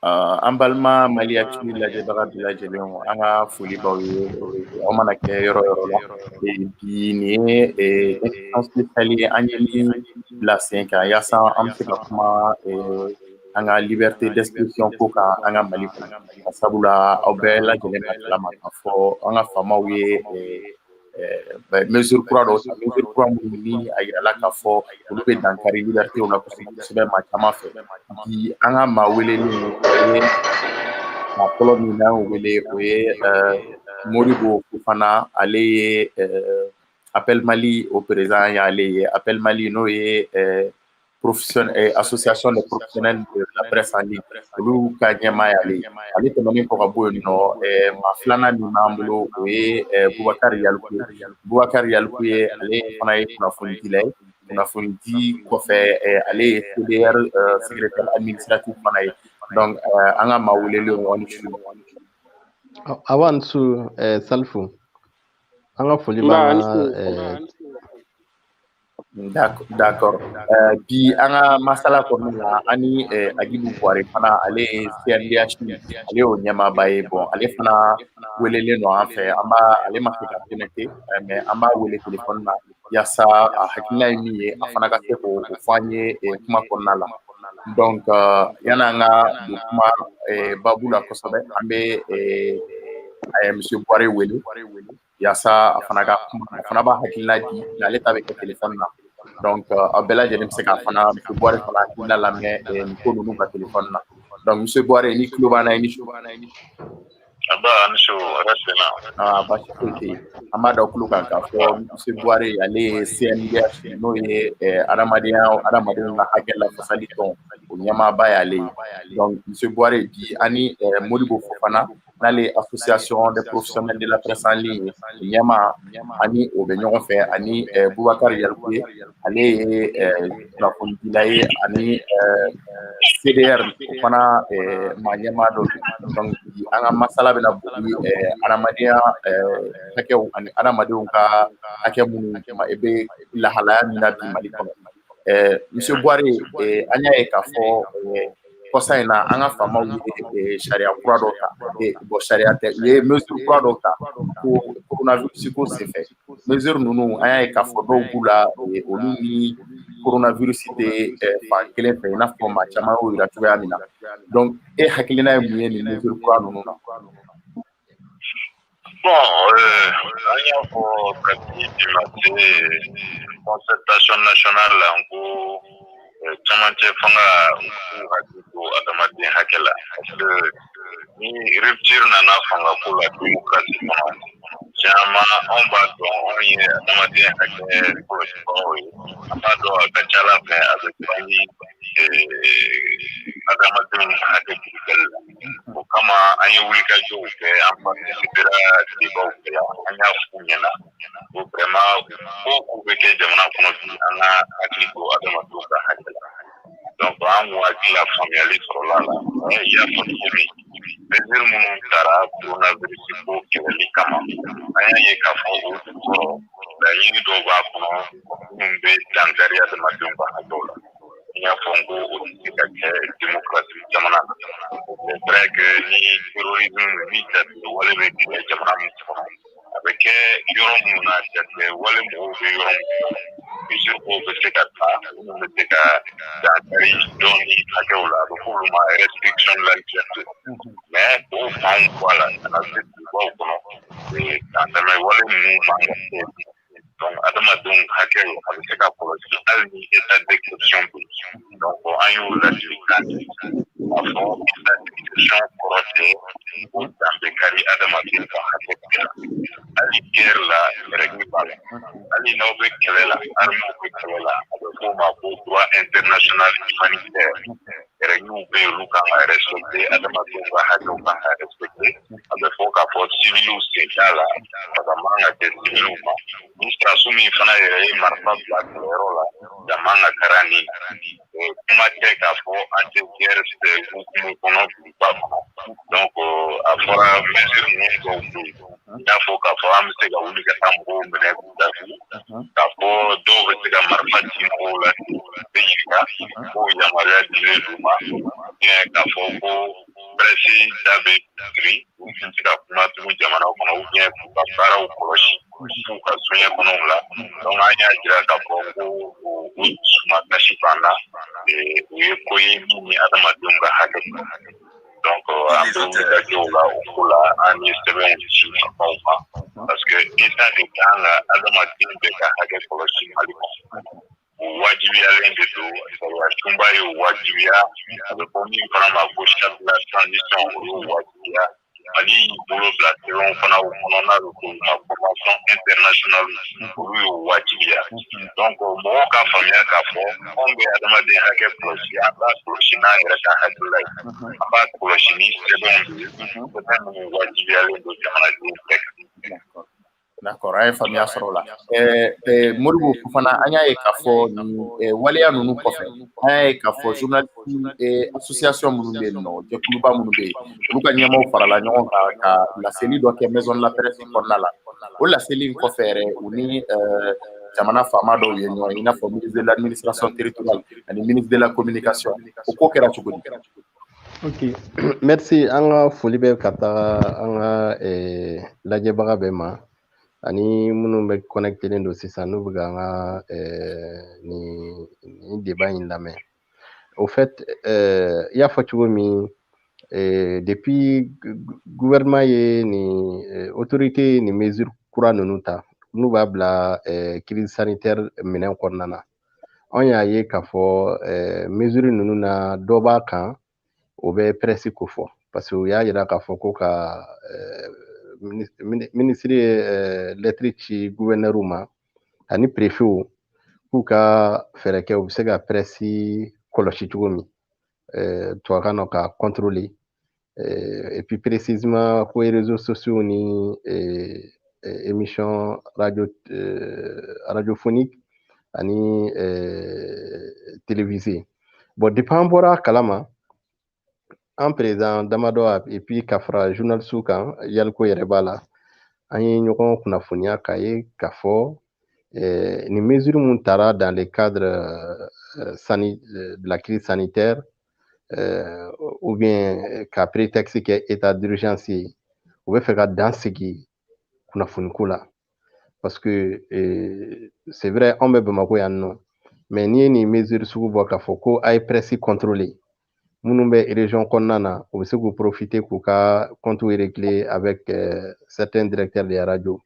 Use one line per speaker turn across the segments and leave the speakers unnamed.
An balima Mali Actu lajɛbaga bɛɛ lajɛlen, an ka foli b'aw ye aw mana kɛ yɔrɔ yɔrɔ la. Bi nin ye émission spéciale ye an ye min bila sen kan yaasa an bɛ se ka kuma an ka liberté d'expression ko kan an ka Mali kɔnɔ. Sabula aw bɛɛ lajɛlen b'a kalama k'a fɔ an ka faamaw ye mesure kura dɔw ta, mesure kura minnu ni a yirala k'a fɔ olu bɛ dankari liberté la kosɛbɛ kosɛbɛ maa caman fɛ. Bi an ka maa welelen, o ye maa fɔlɔ min n'an y'o wele, o ye Modibo Fofana. Ale ye Appel Mali o président y'ale ye. Appel Mali, n'o ye association des professionnels de la presse en ligne, olu ka ɲɛmaa y'ale ye. Ale tɛmɛnen kɔ ka bɔ yen nɔ, maa filanan min b'an bolo, o ye Bubakari Yaliku. Bubakari Yaliku ye, ale fana ye kunnafonidila ye. Kunnafonidi kɔfɛ, ale ye CDR secrétaire administratif fana ye. Donc an ka maa welelenw, aw ni su.
Awa, ni su Salifu, an ka foli b'an ka.
D'accord. Bi an ka masala kɔnɔna la, an ni Agibu Buware fana, ale ye CNDH, ale y'o ɲɛmaaba ye. Bon, ale fana welelen don an fɛ. An b'a, ale ma se ka connecté, mais an b'a wele téléphone na yaasa a hakilina ye min ye, a fana ka se k'o fɔ an ye kuma kɔnɔna la. Donc yan'an ka don kuma babu la kosɛbɛ, an bɛ monsieur Buware wele yaasa a fana ka kuma, a fana b'a hakilina di, mais ale ta bɛ kɛ téléphone na. Donc aw bɛɛ lajɛlen bɛ se k'a fana, monsieur Buware fana hakilina lamɛn nin ko ninnu ka téléphone na. Donc monsieur Buware, ni tulo b'an na, i ni su.
Aba, ni su, hɛrɛ senna.
Aa, baasi foyi tɛ yen. An b'a da tulo kan k'a fɔ monsieur Buware, ale ye CNDH, n'o ye adamadenya, adamadenw ka hakɛ lafasali tɔn, o ɲɛmaaba y'ale ye. Donc monsieur Buware, bi an ni Modibo Fofana, n'ale ye association des professionnels de la presse en ligne ɲɛmaa, ani o bɛ ɲɔgɔn fɛ, ani Bubakari Yalikuye, ale ye kunnafonidila ye, ani CDR o fana maa ɲɛmaa dɔ don. Donc bi an ka masala bɛna boli adamadenya hakɛw ani adamadenw ka hakɛ minnu bɛ lahalaya min na bi Mali kɔnɔ. Monsieur Buware, an y'a ye k'a fɔ kɔsa in na, an ka faamaw ye sariya kura dɔ ta. Bon, sariya tɛ, u ye mesure kura dɔ ta ko coronavirus ko senfɛ. Mesure ninnu, an y'a ye k'a fɔ dɔw b'u la, olu ni coronavirus tɛ fan kelen fɛ, i n'a fɔ maa caman y'o yira cogoya min na. Donc e hakilina ye mun ye nin mesure kura ninnu na?
Bon, an y'a fɔ kabini bi ma se concertation nationale la, n ko camancɛ fanga u k'u hakili to adamaden hakɛ la, parce que ni rupture nana fanga ko la démocratie kɔnɔ, caman anw b'a dɔn, anw ye adamaden hakɛ kɔlɔsibagaw ye, an b'a dɔn a ka ca ala fɛ a bɛ bange adamadenw hakɛ burukɛli la. O kama an ye wulikajɔw kɛ, an participera débatw kɛ la, an y'a f'u ɲɛna ko vraiment ko ko bɛ kɛ jamana kɔnɔ bi, an ka hakili to adamadenw ka hakɛ la. Donc an kun hakili la faamuyali sɔrɔla la. I y'a fɔ cogo min, mesure minnu taara coronavirus ko kɛlɛli kama, an y'a ye k'a fɔ o jukɔrɔ laɲini dɔw b'a kɔnɔ minnu bɛ dankari adamadenw ka hakɛw la. N y'a fɔ n ko o tɛ se ka kɛ démocratie jamana na. C'est vrai que ni terrorisme ni jatigɛ wale bɛ kɛ jamana min kɔnɔ, a bɛ kɛ yɔrɔ minnu na, jatigɛ wale mɔgɔw bɛ yɔrɔ minnu na, mesure dɔw bɛ se ka ta minnu bɛ se ka dankari dɔɔni hakɛw la, a bɛ f'olu ma restriction de la liberté. Mais o fanw bɔ a la ka na se dugubaw kɔnɔ, dantɛmɛ wale ninnu man ka kɛ. Donc adamadenw hakɛw a bɛ se ka kɔlɔsi hali ni état d'exception bɛ yen. Donc an y'o ladilikan di k'a fɔ état d'exception kɔrɔ tɛ ko dan bɛ kari adamaden ka hakɛ bɛɛ la. Hali guerre la, règle b'a la. Hali n'aw bɛ kɛlɛ la, armée bɛ kɛlɛ la, a bɛ f'o ma ko droit international humanitaire, règles bɛ yen, olu kan ka respecter, adamadenw ka hakɛw kan ka respecter. A bɛ fɔ k'a fɔ civiliw sen t'a la, baga man ka kɛ civiliw ma. Ni sɔrɔdasi min fana yɛrɛ ye marifa bila kɛlɛyɔrɔ la, dan man ka kari a ni na. Kuma tɛ k'a fɔ an tɛ guerre hukumu kɔnɔ duguba kɔnɔ. Donc a fɔra mesure ninnu dɔw bɛ yen, i n'a fɔ k'a fɔ an bɛ se ka wuli ka taa mɔgɔw minɛ k'u datugu, k'a fɔ dɔw bɛ se ka marifa ci mɔgɔw la, bɛ ɲininka ko yamaruya dilen d'u ma, k'a fɔ ko Presse da bɛ siri, u tɛ se ka kuma tugun jamana kɔnɔ ou bien k'u ka baaraw kɔlɔsi u ka soɲɛ kɔnɔw la. Donc an y'a jira k'a fɔ ko o suma gasi b'an na, o ye ko ye min ni adamadenw ka hakɛ. Donc an bɛ wulikajɔw la o ko la, an ye sɛbɛnw ci faamaw ma, parce que État de kan ka adamaden bɛɛ ka hakɛ kɔlɔsi Mali kɔnɔ. O wajibiyalen de don, sariya sunba y'o wajibiya. A bɛ fɔ min fana ma ko charte de la transition, o y'o wajibiya. Mali y'i bolo bila sɛbɛnw fana o kɔnɔ n'a bɛ f'o ma convention internationale, olu y'o wajibiya. Donc mɔgɔw ka faamuya k'a fɔ anw bɛ adamaden hakɛ kɔlɔsi, an b'a kɔlɔsi n'an yɛrɛ ka hakilila ye, an b'a kɔlɔsi ni sɛbɛnw de ye, sɛbɛn minnu wajibiyalen don jamanadenw bɛɛ kan.
D'accord, an ye faamuya sɔrɔ o la. Modibo Fofana, an y'a ye k'a fɔ nin waleya ninnu kɔfɛ, an y'a ye k'a fɔ journaliste association minnu bɛ yen nɔ, jɛkuluba minnu bɛ yen, olu ka ɲɛmaaw farala ɲɔgɔn kan ka laseli dɔ kɛ maison de la presse kɔnɔna la. O laseli in kɔfɛ yɛrɛ, u ni jamana faama dɔw ye ɲɔgɔn ye, i n'a fɔ ministre de l'Administration territoriale ani ministre de la Communication. O ko kɛra cogo di?
Ok, merci. An ka foli bɛ ka taga an ka lajɛbaga bɛɛ ma ani minnu bɛ connecté don sisan, n'u bɛ ka an ka nin débat in lamɛn. Au fait, i y'a fɔ cogo min, depuis gouvernement ye nin autorité nin mesure kura ninnu ta, n'u b'a bila crise sanitaire minɛn kɔnɔna na, anw y'a ye k'a fɔ mesure ninnu na, dɔ b'a kan, o bɛ presse ko fɔ, parce que u y'a yira k'a fɔ ko ka ministre ye lettre ci gouverneur ma ani préfet k'u ka fɛɛrɛ kɛ u bɛ se ka presse kɔlɔsi cogo min, tubabukan na ka contrôler, et puis précisément ko réseaux sociaux ni émission radio radiophonique ani télévisé. Bon, depuis an bɔra a kalama, an président damadɔ et puis ka fara journaliste kan, Yaliko yɛrɛ b'a la, an ye ɲɔgɔn kunnafoniya k'a ye k'a fɔ nin mesure mun tara dans le cadre de la crise sanitaire ou bien ka prétexte kɛ état d'urgence ye, u bɛ fɛ ka dan sigi kunnafoniko la. Parce que c'est vrai, anw bɛ Bamako yan nɔ, mais n'i ye nin mesure sugu bɔ k'a fɔ ko a ye presse contrôler, minnu bɛ région kɔnɔna na, u bɛ se k'u profiter k'u ka compte régler avec certains directeurs de radio,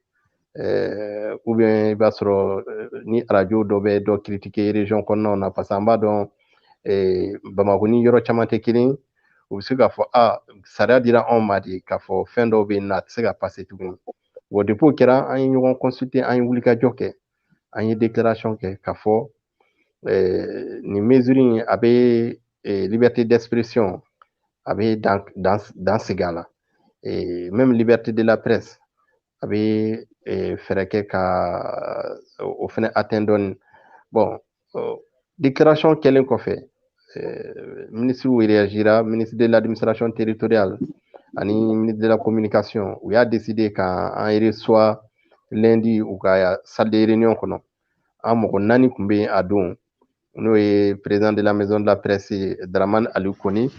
ou bien i b'a sɔrɔ ni radio dɔ bɛ dɔ critiquer région kɔnɔnaw na, parce que an b'a dɔn Bamako ni yɔrɔ caman tɛ kelen, u bɛ se k'a fɔ a sariya dira anw ma de k'a fɔ fɛn dɔw bɛ yen nɔ, a tɛ se ka passer tuguni. Bon, depuis o kɛra, an ye ɲɔgɔn consulter, an ye wulikajɔ kɛ, an ye déclaration kɛ k'a fɔ nin mesure in a bɛ liberté d'expression, a bɛ dan sigi a la, même liberté de la presse, a bɛ fɛɛrɛ kɛ ka o fɛnɛ atteint dɔɔni. Bon, déclaration kɛlen kɔfɛ, ministre réagira, ministre de l'Administration territoriale ani ministre de la Communication, u y'a décidé ka an reçoit lundi u ka salle de réunion kɔnɔ. An mɔgɔ naani tun bɛ yen a don, n'o ye président de la maison de la presse Dramane Aliou Kone,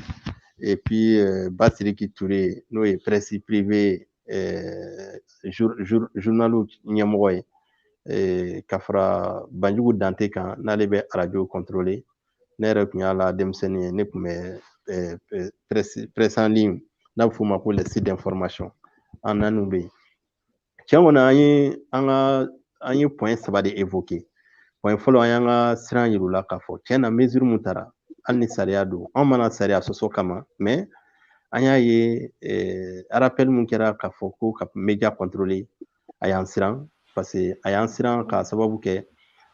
et puis Basiriki Touré, n'o ye presse privée journal ɲɛmɔgɔ ye, ka fara Banjugu Dante kan, n'ale bɛ radio contrôler. Ne yɛrɛ tun y'a la denmisɛnnin ye, ne tun bɛ presse en ligne, n'a bɛ f'o ma ko les sites d'information. An naaniw bɛ yen. Tiɲɛ kɔni, an ye an ka an ye point saba de évoquer. Point fɔlɔ, an y'an ka siran yir'u la k'a fɔ tiɲɛ na, mesure mun tara, hali ni sariya don, anw mana sariya sɔsɔ kama, mais an y'a ye rappel mun kɛra k'a fɔ ko ka média contrôler, a y'an siran, parce que a y'an siran k'a sababu kɛ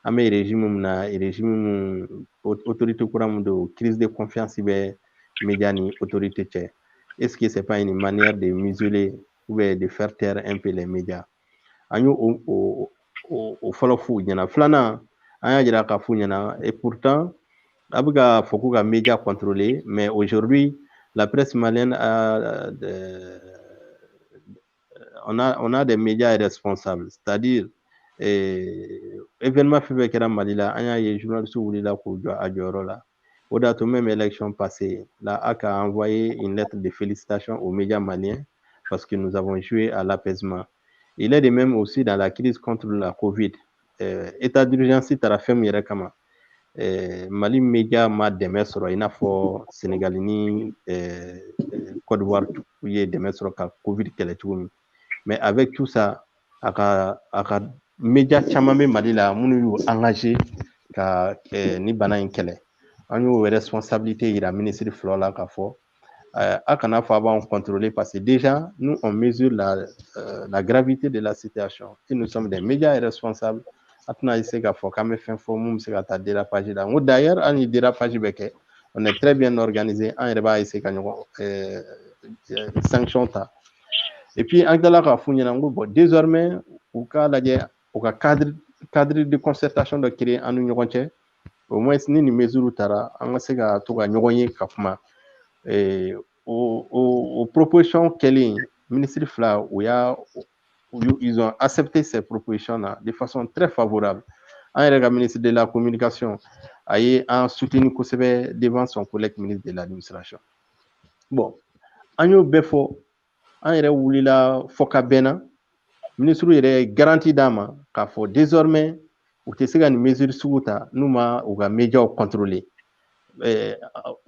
an bɛ régime mun na, régime mun autorité kura mun don, crise de confiance bɛ média ni autorité cɛ. Est-ce que c'est pas une manière de museler ou bien de faire taire un peu les médias? An y'o o fɔlɔ f'u ɲɛna. Filanan, an y'a jira k'a f'u ɲɛna, et pourtant a bɛ ka fɔ ko ka média contrôler, mais aujourd'hui la presse malienne a, de, on a on a des médias responsables, c'est-à-dire événement fɛn fɛn kɛra Mali la, an y'a ye journaliste wulila k'u jɔ a jɔyɔrɔ la. O de y'a to même élection passée, la HAC a envoyé une lettre de félicitations aux médias maliens parce que nous avons joué à l'apaisement. Il est de même aussi dans la crise contre la Covid. État d'urgence taara fɛn min yɛrɛ kama, Mali média ma dɛmɛ sɔrɔ i n'a fɔ Sénégal ni Côte d'Ivoire ye dɛmɛ sɔrɔ ka Covid kɛlɛ cogo min. Mais avec tout ça, a ka média caman bɛ Mali la minnu y'u engagé ka ni bana in kɛlɛ. An y'o responsabilité yira ministre fila la k'a fɔ a kana fɔ a b'anw contrôler, parce que déjà nous, on mesure la gravité de la situation et nous sommes des médias responsables. A tɛna se k'a fɔ k'an bɛ fɛn fɔ mun bɛ se ka taa dérapage la. N ko d'ailleurs, hali ni dérapage bɛ kɛ, on est très bien organisé, an yɛrɛ b'a essayer ka ɲɔgɔn sanction ta. Et puis an tilala k'a f'u ɲɛna, n ko bon, désormais u k'a lajɛ u ka cadre de concertation dɔ créer an ni ɲɔgɔn cɛ, au moins ni nin mesure taara, an ka se ka to ka ɲɔgɔn ye ka kuma. O proposition kɛlen, ministre fila u y'a ils ont accepté ces propositions-là de façon très favorable. An yɛrɛ ka ministre de la communication a ye an soutenu kosɛbɛ devant son collègue ministre de l'administration. Bon, an y'o bɛɛ fɔ, an yɛrɛ wulila fɔ ka bɛn na, ministre yɛrɛ ye garantie d'a ma k'a fɔ désormais u tɛ se ka nin mesure sugu ta n'u ma u ka médiaw contrôler.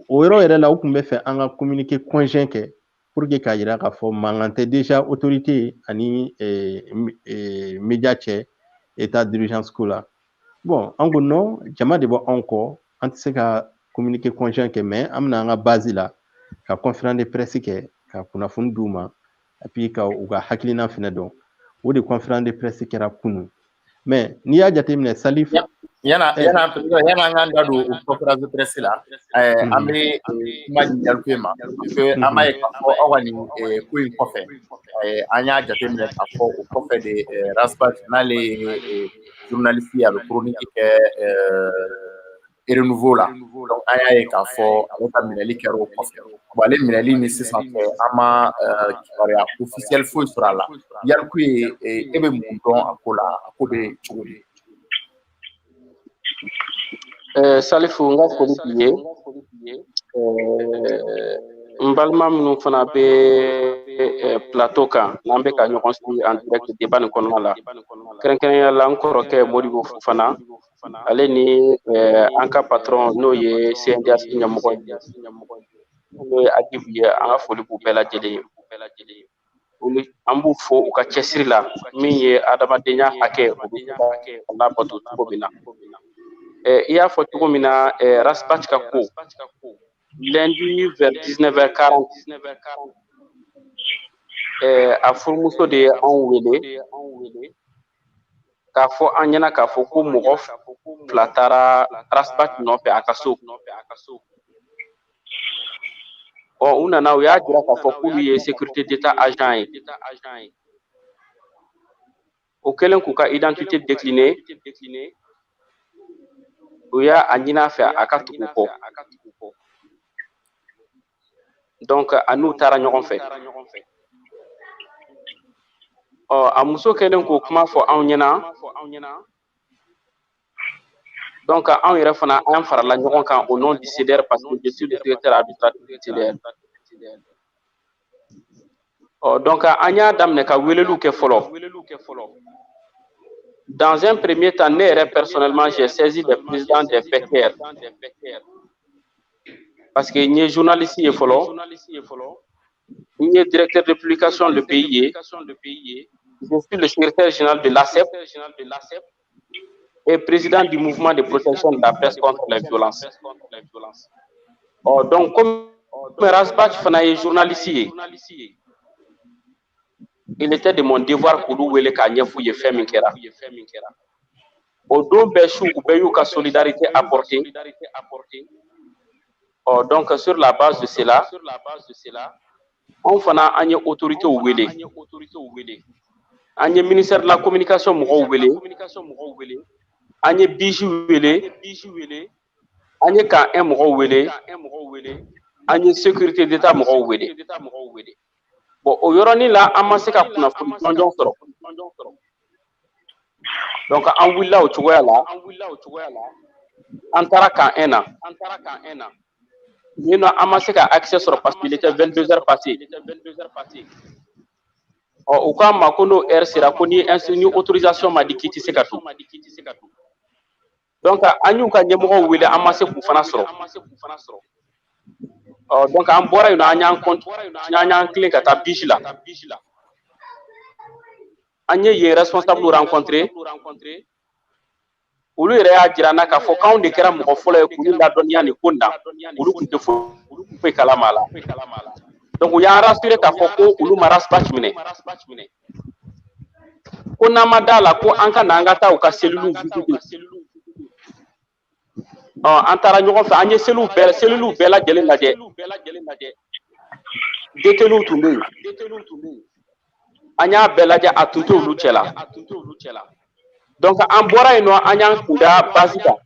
O yɔrɔ yɛrɛ la, u tun bɛ fɛ an ka communiqué conjoint kɛ pour que k'a yira k'a fɔ mankan tɛ déjà autorité ani média cɛ état d'urgence ko la. Bon, an ko non, jama de bɔ anw kɔ, an tɛ se ka communiqué conjoint kɛ, mais an bɛna an ka base la ka conférence de presse kɛ ka kunnafoni d'u ma et puis ka u ka hakilina fɛnɛ dɔn. O de conférence de presse kɛra kunun. Mais n'i y'a jateminɛ, Salif,
Yana an k'an da don o conférence de presse la, an bɛ kuma di Yalikuye ma, parce que an b'a ye k'a fɔ aw ka nin ko in kɔfɛ, an y'a jateminɛ k'a fɔ o kɔfɛ de, Ras Bath, n'ale ye journaliste ye, a bɛ chronique kɛ Renouveau la, donc an y'a ye k'a fɔ ale ka minɛli kɛra o kɔfɛ. Bon, ale minɛli ni sisan cɛ, an ma kibaruya officiel foyi sɔrɔ a la. Yalikuye, e bɛ mun dɔn a ko la? A ko bɛ cogo di?
Salifu, n ka foli b'i ye. N balima minnu fana bɛ plateau kan, n'an bɛ ka ɲɔgɔn suivi en direct débat nin kɔnɔna la, kɛrɛnkɛrɛnnenya la n kɔrɔkɛ Modibo Fofana, ale ni an ka patron, n'o ye CNDH ɲɛmɔgɔ ye, n'o ye Agibu ye, an ka foli b'u bɛɛ lajɛlen ye. An b'u fo u ka cɛsiri la min ye adamadenya hakɛ, o bɛ se ka labato cogo min na. I y'a fɔ cogo min na, Ras Bath ka ko, lundi vers 19h40, a furumuso de ye anw wele k'a fɔ an ɲɛna k'a fɔ ko mɔgɔ fila taara Ras Bath nɔfɛ a ka so. Ɔ, u nana, u y'a jira k'a fɔ k'olu ye sécurité d'État agent ye. O kɛlen k'u ka identité décliner, u y'a a ɲini a fɛ a ka tugu kɔ. Donc a n'u taara ɲɔgɔn fɛ. Ɔ, a muso kɛlen k'o kuma fɔ anw ɲɛna, donc anw yɛrɛ fana, an farala ɲɔgɔn kan au nom du CDR, parce que je suis le secrétaire administratif du CDR. Ɔ, donc an y'a daminɛ ka weleliw kɛ fɔlɔ. Dans un premier temps, ne yɛrɛ personnellement, j'ai saisi le président des PKR, parce que n ye journaliste ye fɔlɔ, n ye directeur de publication Le Pays ye, je suis le secrétaire général de l'ACEP et président du mouvement de protection de la presse contre les violences. Ɔ, donc comme Ras Bath fana ye journaliste ye, il était de mon devoir k'olu wele k'a ɲɛf'u ye fɛn min kɛra. O don bɛɛ su, u bɛɛ y'u ka solidarité apporter. Ɔ, donc sur la base de cela, anw fana an ye autorités wele, an ye ministère de la communication mɔgɔw wele, an ye BIJ wele, an ye Camp 1 mɔgɔw wele, an ye sécurité d'État mɔgɔw wele. Bon, o yɔrɔnin la, an ma se ka kunnafoni jɔnjɔn sɔrɔ. Donc an wulila o cogoya la. An taara camp 1 na. Yen nɔ, an ma se ka accès sɔrɔ parce qu'il était 22 heures passées. Ɔ, u k'an ma ko n'o heure sera, ko ni autorisation ma di, k'i tɛ se ka don. Donc an y'u ka ɲɛmɔgɔw wele, an ma se k'u fana sɔrɔ. Ɔ, donc an bɔra yen nɔ, an y'an an y'an tilen ka taa BIJ la. An ye yen responsable rencontré. Olu yɛrɛ y'a jira an na k'a fɔ k'anw de kɛra mɔgɔ fɔlɔ ye k'olu ladɔnniya nin ko in na. Olu tun tɛ foyi kalama a la. Donc u y'an rassuré k'a fɔ ko olu ma Ras Bath minɛ, ko n'an ma da la, ko an ka na, an ka taa u ka cellules visiter. Ɔ, an taara ɲɔgɔn fɛ, an ye cellules bɛɛ lajɛlen lajɛ. Détenus tun bɛ yen, an y'a bɛɛ lajɛ, a tun tɛ olu cɛ la. Donc an bɔra yen nɔ, an y'an kunda base kan.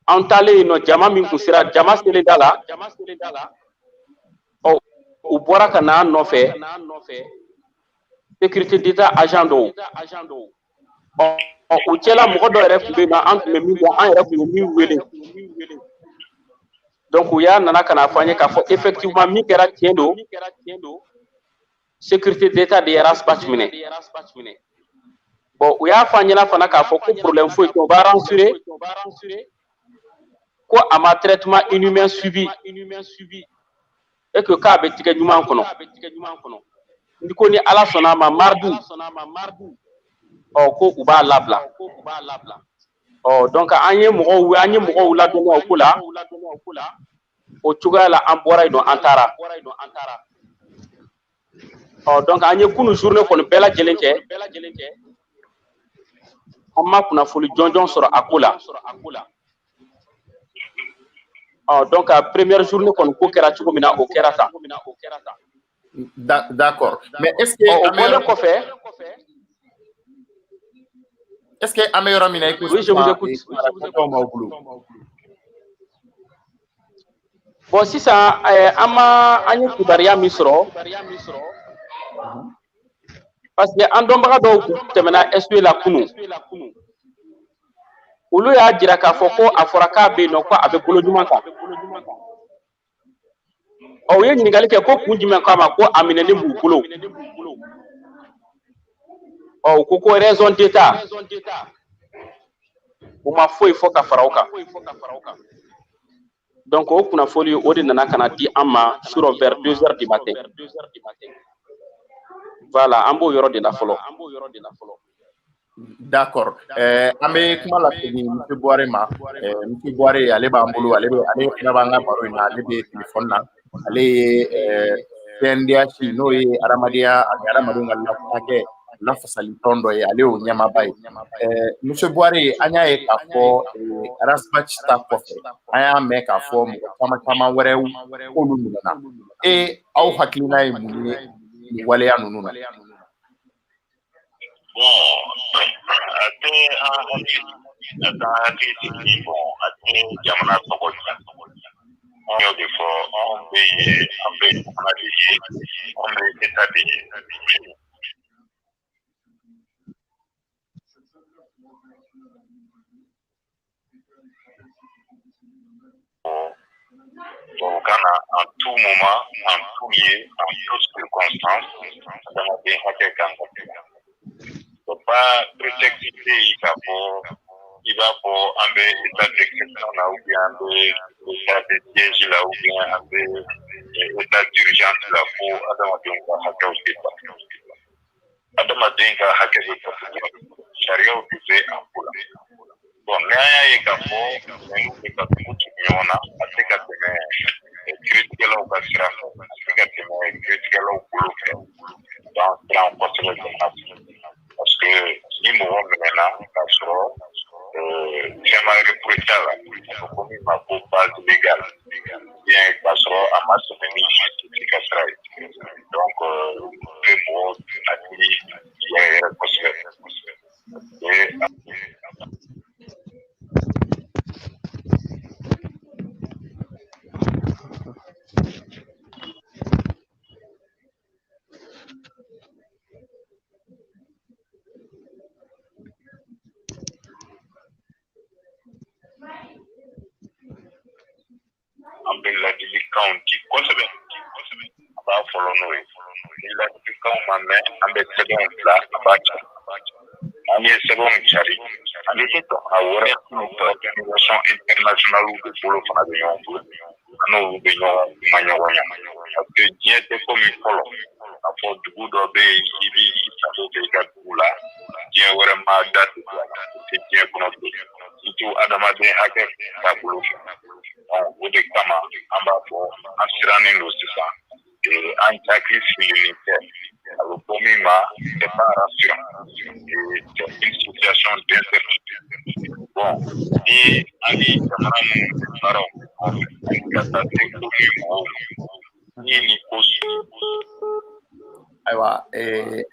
An taalen yen nɔ, jama min kun sera, jama selen da la, ɔ, u bɔra ka na an nɔfɛ, sécurité d'État agent dɔw. Ɔ, u cɛla mɔgɔ dɔ yɛrɛ tun bɛ yen nɔ, an tun bɛ min dɔn, an yɛrɛ tun ye min wele. Donc u y'a nana ka na fɔ an ye k'a fɔ effectivement, min kɛra tiɲɛ don, sécurité d'État de ye Ras Bath minɛ. Bon, u y'a fɔ an ɲɛna fana k'a fɔ ko problème foyi tɛ, u b'a rassurer ko a ma traitement inhumain subi et que k'a bɛ tigɛ ɲuman kɔnɔ, ni ko ni Ala sɔnna a ma, mardi, ɔ, ko u b'a labila. Ɔ, donc an ye mɔgɔw ladɔnniya o ko la. O cogoya la, an bɔra yen nɔ, an taara. Ɔ, donc an ye kunun journée kɔni bɛɛ lajɛlen kɛ, an ma kunnafoni jɔnjɔn sɔrɔ a ko la. Ɔ, donc a première journée kɔni, ko kɛra cogo min na, o kɛra tan.
D'accord. Mais est-ce que
Ɔ, o bɔlen kɔfɛ.
Est-ce que an bɛ yɔrɔ min na i ko
Oui, je vous écoute.
sisan b'aw bolo?
Bon, sisan an ma, an ye kibaruya min sɔrɔ, parce que an dɔnbaga dɔw tun tɛmɛna SE la kunun, olu y'a jira k'a fɔ ko a fɔra k'a bɛ yen nɔ, ko a bɛ bolo ɲuman kan. Ɔ, u ye ɲininkali kɛ ko kun jumɛn kama ko a minɛnen b'u bolo. Ɔ, u ko ko raison d'État. U ma foyi fɔ ka fara o kan. Donc o kunnafoni o de nana ka na di an ma sur vers 2 heures du matin. Voilà, an b'o yɔrɔ de la fɔlɔ.
D'accord. An bɛ kuma lasegin Monsieur Buware ma. Monsieur Buware, ale b'an bolo, ale bɛ, ale fana b'an ka baro in na, ale bɛ téléphone na. Ale ye CNDH, n'o ye adamadenya ani adamadenw ka hakɛ lafasali tɔn dɔ ye, ale y'o ɲɛmaaba ye. Monsieur Buware, an y'a ye k'a fɔ Ras Bath ta kɔfɛ, an y'a mɛn k'a fɔ mɔgɔ caman caman wɛrɛw k'olu minɛna. E, aw hakilina ye mun ye nin waleya ninnu na?
Bon, a tɛ an hakili, a t'an hakili sigi. Bon, a tɛ jamana tɔgɔ diya. An y'o de fɔ, anw bɛ yen, an bɛ jamana de ye, anw bɛ État de ye. Tubabukan na, en tout moment, en tout lieu, en toutes circonstances, adamaden hakɛ kan ka kɛ. C'est pas prétexte tɛ yen k'a fɔ i b'a fɔ an bɛ état d'exception na, ou bien an bɛ état de siège la, ou bien an bɛ état d'urgence la, ko adamadenw ka hakɛw tɛ ta. Adamaden ka hakɛ bɛ ta, sariyaw de bɛ a ko la. Bon, n'an y'a ye k'a fɔ ninnu bɛ ka tugu tugu ɲɔgɔn na, a tɛ ka tɛmɛ kiiritigɛlaw ka sira fɛ, a tɛ ka tɛmɛ kiiritigɛlaw bolo fɛ, b'an siran kosɛbɛ jamana kɔnɔ. Parce que ni mɔgɔ minɛna k'a sɔrɔ fɛn ma reproché a la, a fɔ ko min ma ko base légale, bien k'a sɔrɔ a ma tɛmɛ ni justice ka sira ye, donc bɛ mɔgɔw hakili yɛrɛ yɛrɛ kosɛbɛ. Parce que An bɛ ladilikanw di kosɛbɛ, an b'a fɔlɔ n'o ye. Ni ladilikanw ma mɛn, an bɛ sɛbɛnw bila, an b'a cari. An ye sɛbɛnw cari ani jamana wɛrɛ organisation internationale de bolo fana bɛ ɲɔgɔn bolo, an n'olu bɛ ɲɔgɔn kuma ɲɔgɔn ya, parce que diɲɛ tɛ komi fɔlɔ k'a fɔ dugu dɔ bɛ yen, i b'i sago kɛ i ka dugu la, diɲɛ wɛrɛ ma da tɛ don a la. O tɛ diɲɛ kɔnɔ bilen, surtout adamaden hakɛ taabolo fɛ. O de kama an b'a fɔ an sirannen don sisan, an hakili sigilen tɛ. A bɛ fɔ min ma c'est pas rassurant et c'est une situation d'incertitude. Bon, ni an ni jamana minnu bɛ baaraw kɛ ɲɔgɔn fɛ, ani ka taa se ONU mɔgɔw ma, ni nin ko
Ayiwa,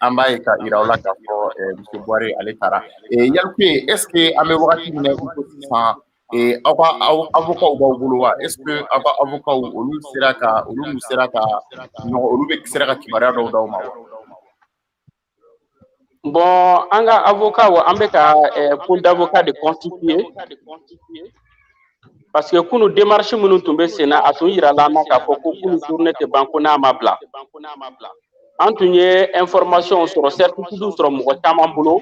an b'a ye ka yira aw la k'a fɔ monsieur Buware, ale taara. Yalikuye, est ce que an bɛ wagati min na i ko sisan, aw ka avocat b'aw bolo wa? Est ce que aw ka avocat olu sera ka olu sera ka ɲɔgɔn, olu bɛ sera ka kibaruya dɔw d'aw ma wa?
Bon, an ka avocat, an bɛ ka pool d'avocat de constituer, parce que kunu démarche minnu tun bɛ sen na, a tun yirala an na k'a fɔ ko kunu journée tɛ ban ko n'a ma bila. An tun ye information sɔrɔ, certitude sɔrɔ mɔgɔ caman bolo.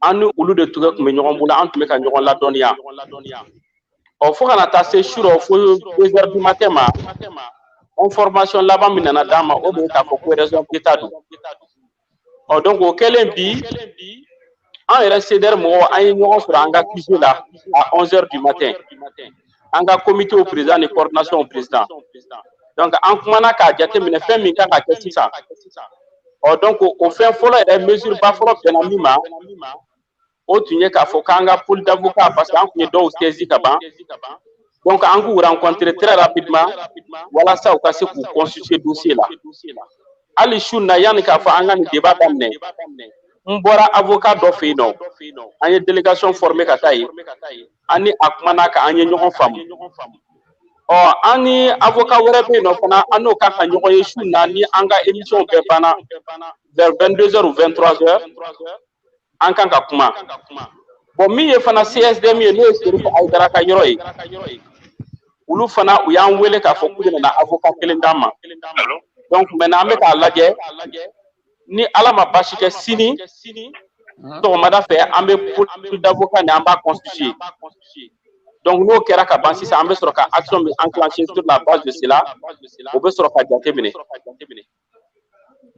An ni olu de tun bɛ ɲɔgɔn bolo, an tun bɛ ka ɲɔgɔn ladɔnniya. Ɔ, fo kana taa se su rɔ, fo 2 heures du matin ma, information laban min nana d'an ma, o de ye k'a fɔ ko raison d'état don. Ɔ, donc o kɛlen bi, an yɛrɛ CDR mɔgɔw, an ye ɲɔgɔn sɔrɔ an ka QG la à 11 heures du matin, an ka comité au président ni coordination au président. Donc an kumana k'a jateminɛ fɛn min kan ka kɛ sisan. Ɔ, donc o fɛn fɔlɔ yɛrɛ, mesure ba fɔlɔ bɛnna min ma, o tun ye k'a fɔ k'an ka pool d'avocat, parce que an tun ye dɔw saisi ka ban, donc an k'u rencontrer très rapidement walasa u ka se k'u constituer dossier la. Hali su na, yanni k'a fɔ an ka nin débat daminɛ, n bɔra avocat dɔ fɛ yen nɔ, an ye délégation formée ka taa yen, an ni a kumana kan, an ye ɲɔgɔn faamu. Ɔ, an ni avocat wɛrɛ bɛ yen nɔ fana, an n'o kan ka ɲɔgɔn ye su na, ni an ka émission bɛɛ banna, vers 22 heures ou 23 heures, an kan ka kuma. Bon, min ye fana CSDM ye, n'o ye Serif Ayidara ka yɔrɔ ye, olu fana u y'an wele k'a fɔ k'u bɛna avocat kelen d'an ma. Donc maintenant an bɛ k'a lajɛ, ni Ala ma baasi kɛ, sini sɔgɔmada fɛ, an bɛ pool d'avocat ni an b'a constituer. Donc n'o kɛra ka ban sisan, an bɛ sɔrɔ ka action bɛ enclencher sur la base de cela, o bɛ sɔrɔ ka jate minɛ.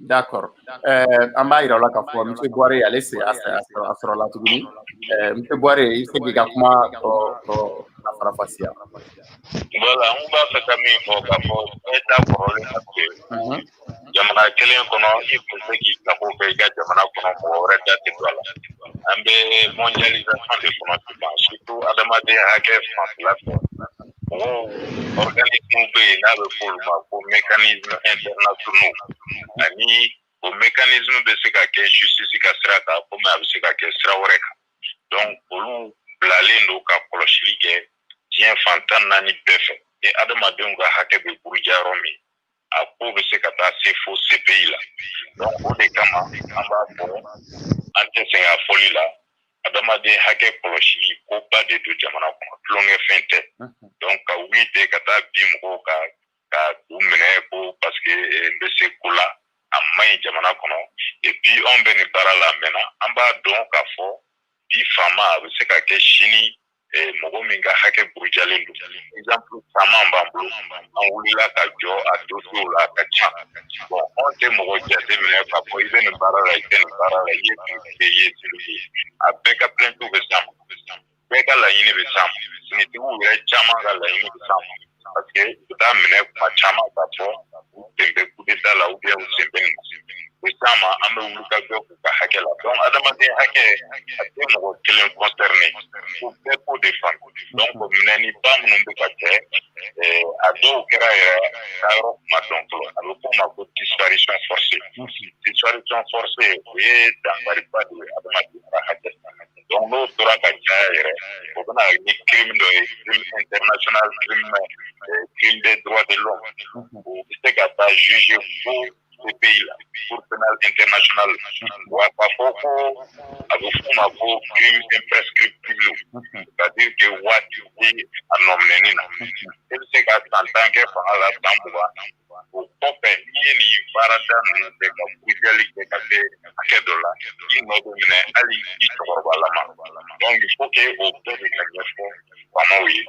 D'accord. An b'a yira aw la k'a fɔ monsieur Buware, ale se a sɔrɔla tuguni. Monsieur Buware, i bɛ se k'i ka kuma tɔ la farafasiya.
Voilà, n b'a fɛ ka min fɔ, k'a fɔ bɛɛ ta kɔrɔlen, parce que jamana kelen kɔnɔ, i tun tɛ k'i sago kɛ i ka jamana kɔnɔ, mɔgɔ wɛrɛ da tɛ don a la. An bɛ mondialisation de kɔnɔ sisan, surtout adamaden hakɛ fanfɛla fɛ. Mɔgɔw, organisme bɛ yen n'a bɛ f'olu ma ko mécanisme internationaux, ani o mécanisme bɛ se ka kɛ justice ka sira kan, komi a bɛ se ka kɛ sira wɛrɛ kan. Donc olu bilalen don ka kɔlɔsili kɛ diɲɛ fan 14 bɛɛ fɛ. Ni adamadenw ka hakɛ bɛ buruja yɔrɔ min, a ko bɛ se ka taa se fo CPI la. Donc o de kama an b'a fɔ, an tɛ sɛgɛn a fɔli la, adamaden hakɛ kɔlɔsili ko ba de don jamana kɔnɔ, tulonkɛ fɛn tɛ. Donc ka wuli ten ka taa bin mɔgɔw kan ka u minɛ ko parce que n bɛ se ko la, a man ɲi jamana kɔnɔ. Et puis anw bɛ nin baara la a mɛnna, an b'a dɔn k'a fɔ bi faama, a bɛ se ka kɛ sini mɔgɔ min ka hakɛ burujalen don. Exemple caman b'an bolo, an wulila ka jɔ a dossier la, a ka ca. Bon, anw tɛ mɔgɔ jate minɛ k'a fɔ i bɛ nin baara la, i tɛ nin baara la, i ye finitigi ye, i ye civil ye, a bɛɛ ka plainte bɛ s'an ma, bɛɛ ka laɲini bɛ s'an ma, finitigiw yɛrɛ caman ka laɲini bɛ s'an ma, parce que u bɛ taa minɛ kuma caman k'a fɔ u sen bɛ coup d'état la ou bien u sen bɛ nin na, u bɛ s'an ma, an bɛ wuli ka jɔ k'u ka hakɛ la. Donc adamaden hakɛ, a tɛ mɔgɔ kelen concerné, fo bɛɛ k'o de faamu. Donc minɛniba minnu bɛ ka kɛ, a dɔw kɛra yɛrɛ taayɔrɔ kuma dɔn fɔlɔ, a bɛ f'o ma ko disparition forcée. Disparition forcée, o ye dankariba de ye adamaden ka hakɛ. Donc n'o tora ka caya yɛrɛ, o bɛna ni crime dɔ ye, crime international, crime des droits de l'homme. O bɛ se ka taa juger fo CPI la, Cour pénale internationale. Wa k'a fɔ ko a bɛ f'o ma ko crime imprescriptible, c'est-à-dire que waati tɛ a nɔminɛni na, e bɛ se ka san 10 kɛ fanga la, san 20, o kɔfɛ n'i ye nin baarada ninnu kɛ ka burujali kɛ ka se hakɛ dɔ la, i nɔ bɛ minɛ hali i cɛkɔrɔbalama. Donc il faut que o bɛɛ de ka ɲɛfɔ faamaw ye.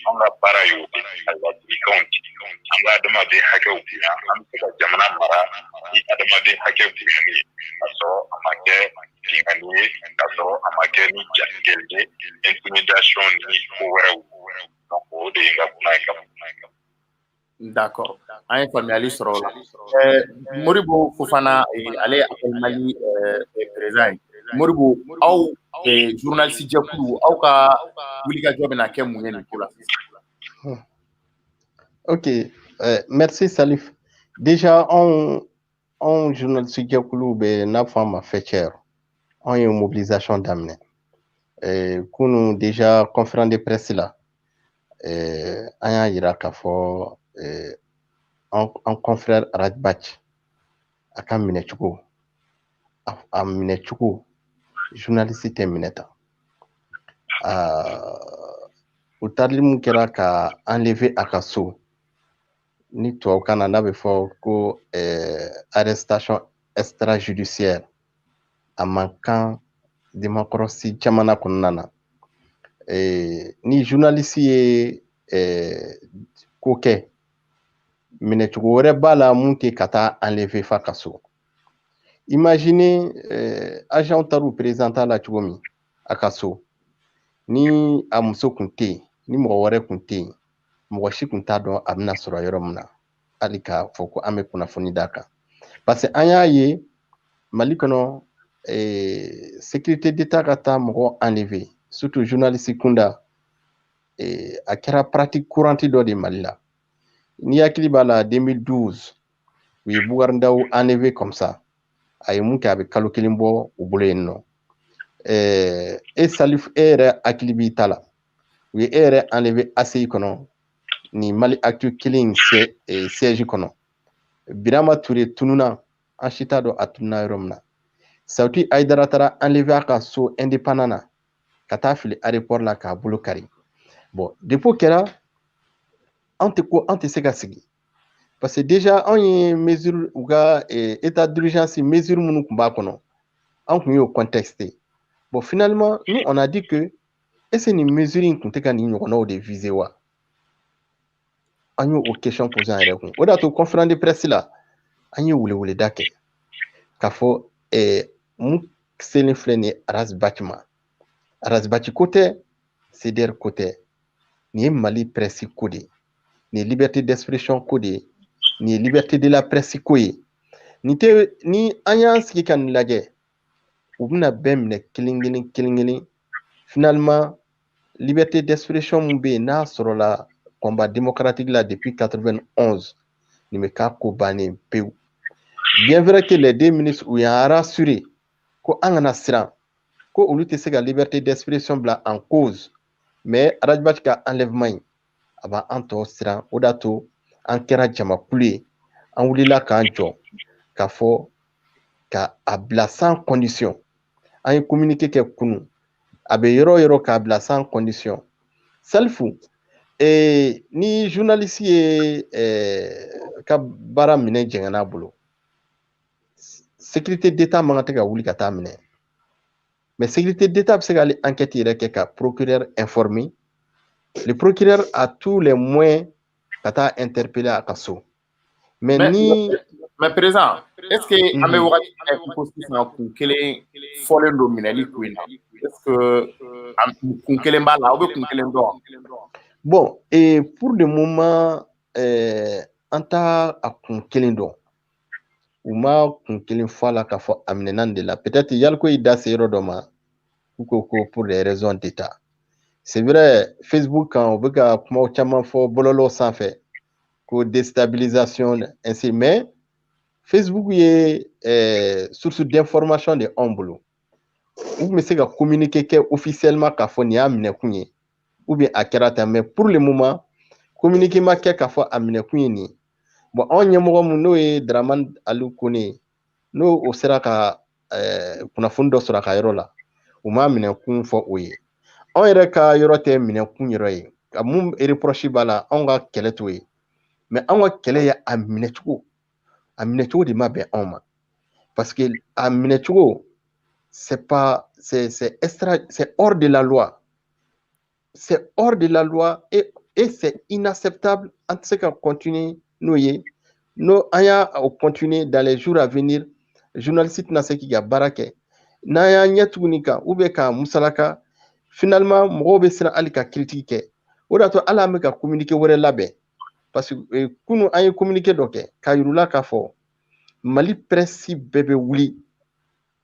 An ka baara ye o de ye, ka ladilikanw di. An bɛ adamaden hakɛw bonya, an bɛ se ka jamana mara ni adamaden hakɛ bonyani ye, ka sɔrɔ a ma kɛ binkanni ye, ka sɔrɔ a ma kɛ ni jatigɛli ye, intimidation ni ko wɛrɛw. Donc o de ye n ka kuma ye ka
D'accord, an ye faamuyali sɔrɔ o la. Modibo Fofana, ale ye Appel Mali président ye. Modibo, aw journaliste jɛkulu, aw ka wulikajɔ bɛna kɛ mun ye nin ko la sisan?
Ok, merci Salif. Déjà, anw journaliste jɛkulu bɛ n'a fɔ an ma FECER, anw ye mobilisation daminɛ. Kunun déjà, conférence de presse la, an y'a yira k'a fɔ an confrère Ras Bath, a ka minɛcogo, a minɛcogo, journaliste tɛ minɛ tan. O taali mun kɛra ka enlever a ka so, ni tubabukan na n'a bɛ fɔ ko arrestation extrajudiciaire, a man kan démocratie jamana kɔnɔna na. Ni journaliste ye ko kɛ, minɛcogo wɛrɛ b'a la mun tɛ ka taa enlever fa ka so. Imaginez, agent taar'u présenter la cogo min a ka so, ni a muso kun tɛ yen, ni mɔgɔ wɛrɛ kun tɛ yen, mɔgɔ si kun t'a dɔn a bɛna sɔrɔ yɔrɔ min na, hali k'a fɔ ko an bɛ kunnafoni d'a kan. Parce que an y'a ye Mali kɔnɔ, sécurité d'État ka taa mɔgɔ enlever, surtout journaliste kunda, a kɛra pratique courante dɔ de Mali la. N'i hakili b'a la, 2012, u ye Bougar Ndao enlever comme ça. A ye mun kɛ, a bɛ kalo 1 bɔ u bolo yen nɔ. E Salif, e yɛrɛ hakili b'i ta la, u ye e yɛrɛ enlever ACI kɔnɔ, ni Mali Actu kelen in siège kɔnɔ. Birama Touré tununa, an si t'a dɔn a tununa yɔrɔ min na. Sawuti Hayidara taara enlever a ka so indépendant na, ka taa fili aéroport la k'a bolo kari. Bon, depuis o kɛra, anw tɛ ko an tɛ se ka sigi, parce que déjà anw ye mesure, u ka état d'urgence mesure minnu tun b'a kɔnɔ, anw tun y'o contesté. Bon, finalement, nous, on a dit que est-ce que nin mesure in tun tɛ ka nin ɲɔgɔnnaw de viser wa? An y'o question posé an yɛrɛ kun. O de y'a to conférence de presse la, an ye weleweleda kɛ k'a fɔ mun selen filɛ nin ye Ras Bath ma. Ras Bath ko tɛ, CDR ko tɛ, nin ye Mali presse ko de ye, nin ye liberté d'expression ko de ye, nin ye liberté de la presse ko ye. Nin tɛ ni an y'an sigi ka nin lajɛ, u bɛna bɛɛ minɛ kelen kelen kelen kelen. Finalement, liberté d'expression mun bɛ yen n'a sɔrɔla combat démocratique la depuis 91, nin bɛ k'a ko bannen pewu. Bien vrai que les deux ministres, u y'an rassuré ko an kana siran, ko olu tɛ se ka liberté d'expression bila en cause, mais Ras Bath ka enlèvement in, a b'an tɔ siran. O de y'a to an kɛra jamakulu ye, an wulila k'an jɔ k'a fɔ ka a bila sans condition. An ye communiqué kɛ kunun, a bɛ yɔrɔ o yɔrɔ, k'a bila sans condition. Salifu, ni journaliste ye ka baara minɛ jɛngɛn'a bolo, sécurité d'État man kan tɛ ka wuli ka taa minɛ, mais sécurité d'État bɛ se k'ale enquête yɛrɛ kɛ ka procureur informer. Le procureur a tous les moyens ka taa interpeller a ka so. Mais ni
Mais président, est-ce que an bɛ wagati min ko sisan, kun kelen fɔlen don minɛli ko in na? Est-ce que kun kelen b'a la, aw bɛ kun kelen dɔn?
Bon, et pour le moment, an t'a a kun kelen dɔn. U ma kun kelen fɔ a la k'a fɔ a minɛna nin de la. Peut-être Yaliko y'i da se yɔrɔ dɔ ma, u ko ko pour des raisons d'État. C'est vrai, Facebook kan, u bɛ ka kumaw caman fɔ bɔlɔlɔw sanfɛ ko déstabilisation ainsi, mais Facebook ye source d'information de anw bolo. U tun bɛ se ka communiquer kɛ officiellement k'a fɔ nin y'a minɛkun ye, ou bien a kɛra tan, mais pour le moment, communiqué ma kɛ k'a fɔ a minɛkun ye nin ye. Bon, anw ɲɛmɔgɔ mun n'o ye Dramane Aliou Kone ye, n'o o sera ka kunnafoni dɔ sɔrɔ a ka yɔrɔ la, u m'a minɛkun fɔ o ye. Anw yɛrɛ ka yɔrɔ tɛ minɛkun yɔrɔ ye. Ka mun reproche b'a la, anw ka kɛlɛ t'o ye, mais anw ka kɛlɛ ye a minɛcogo. A minɛcogo de ma bɛn anw ma, parce que a minɛcogo, c'est pas c'est c'est extra, c'est hors de la loi, c'est hors de la loi et c'est inacceptable. An tɛ se ka continuer n'o ye. N'o an y'a o continuer dans les jours à venir, journaliste tɛna se k'i ka baara kɛ. N'an y'an ɲɛ tuguni kan ou bien k'a musalaka, finalement mɔgɔw bɛ siran hali ka critique kɛ. O de y'a to hali an bɛ ka communiqué wɛrɛ labɛn, parce que kunun an ye communiqué dɔ kɛ k'a yir'u la k'a fɔ Mali presse bɛɛ bɛ wuli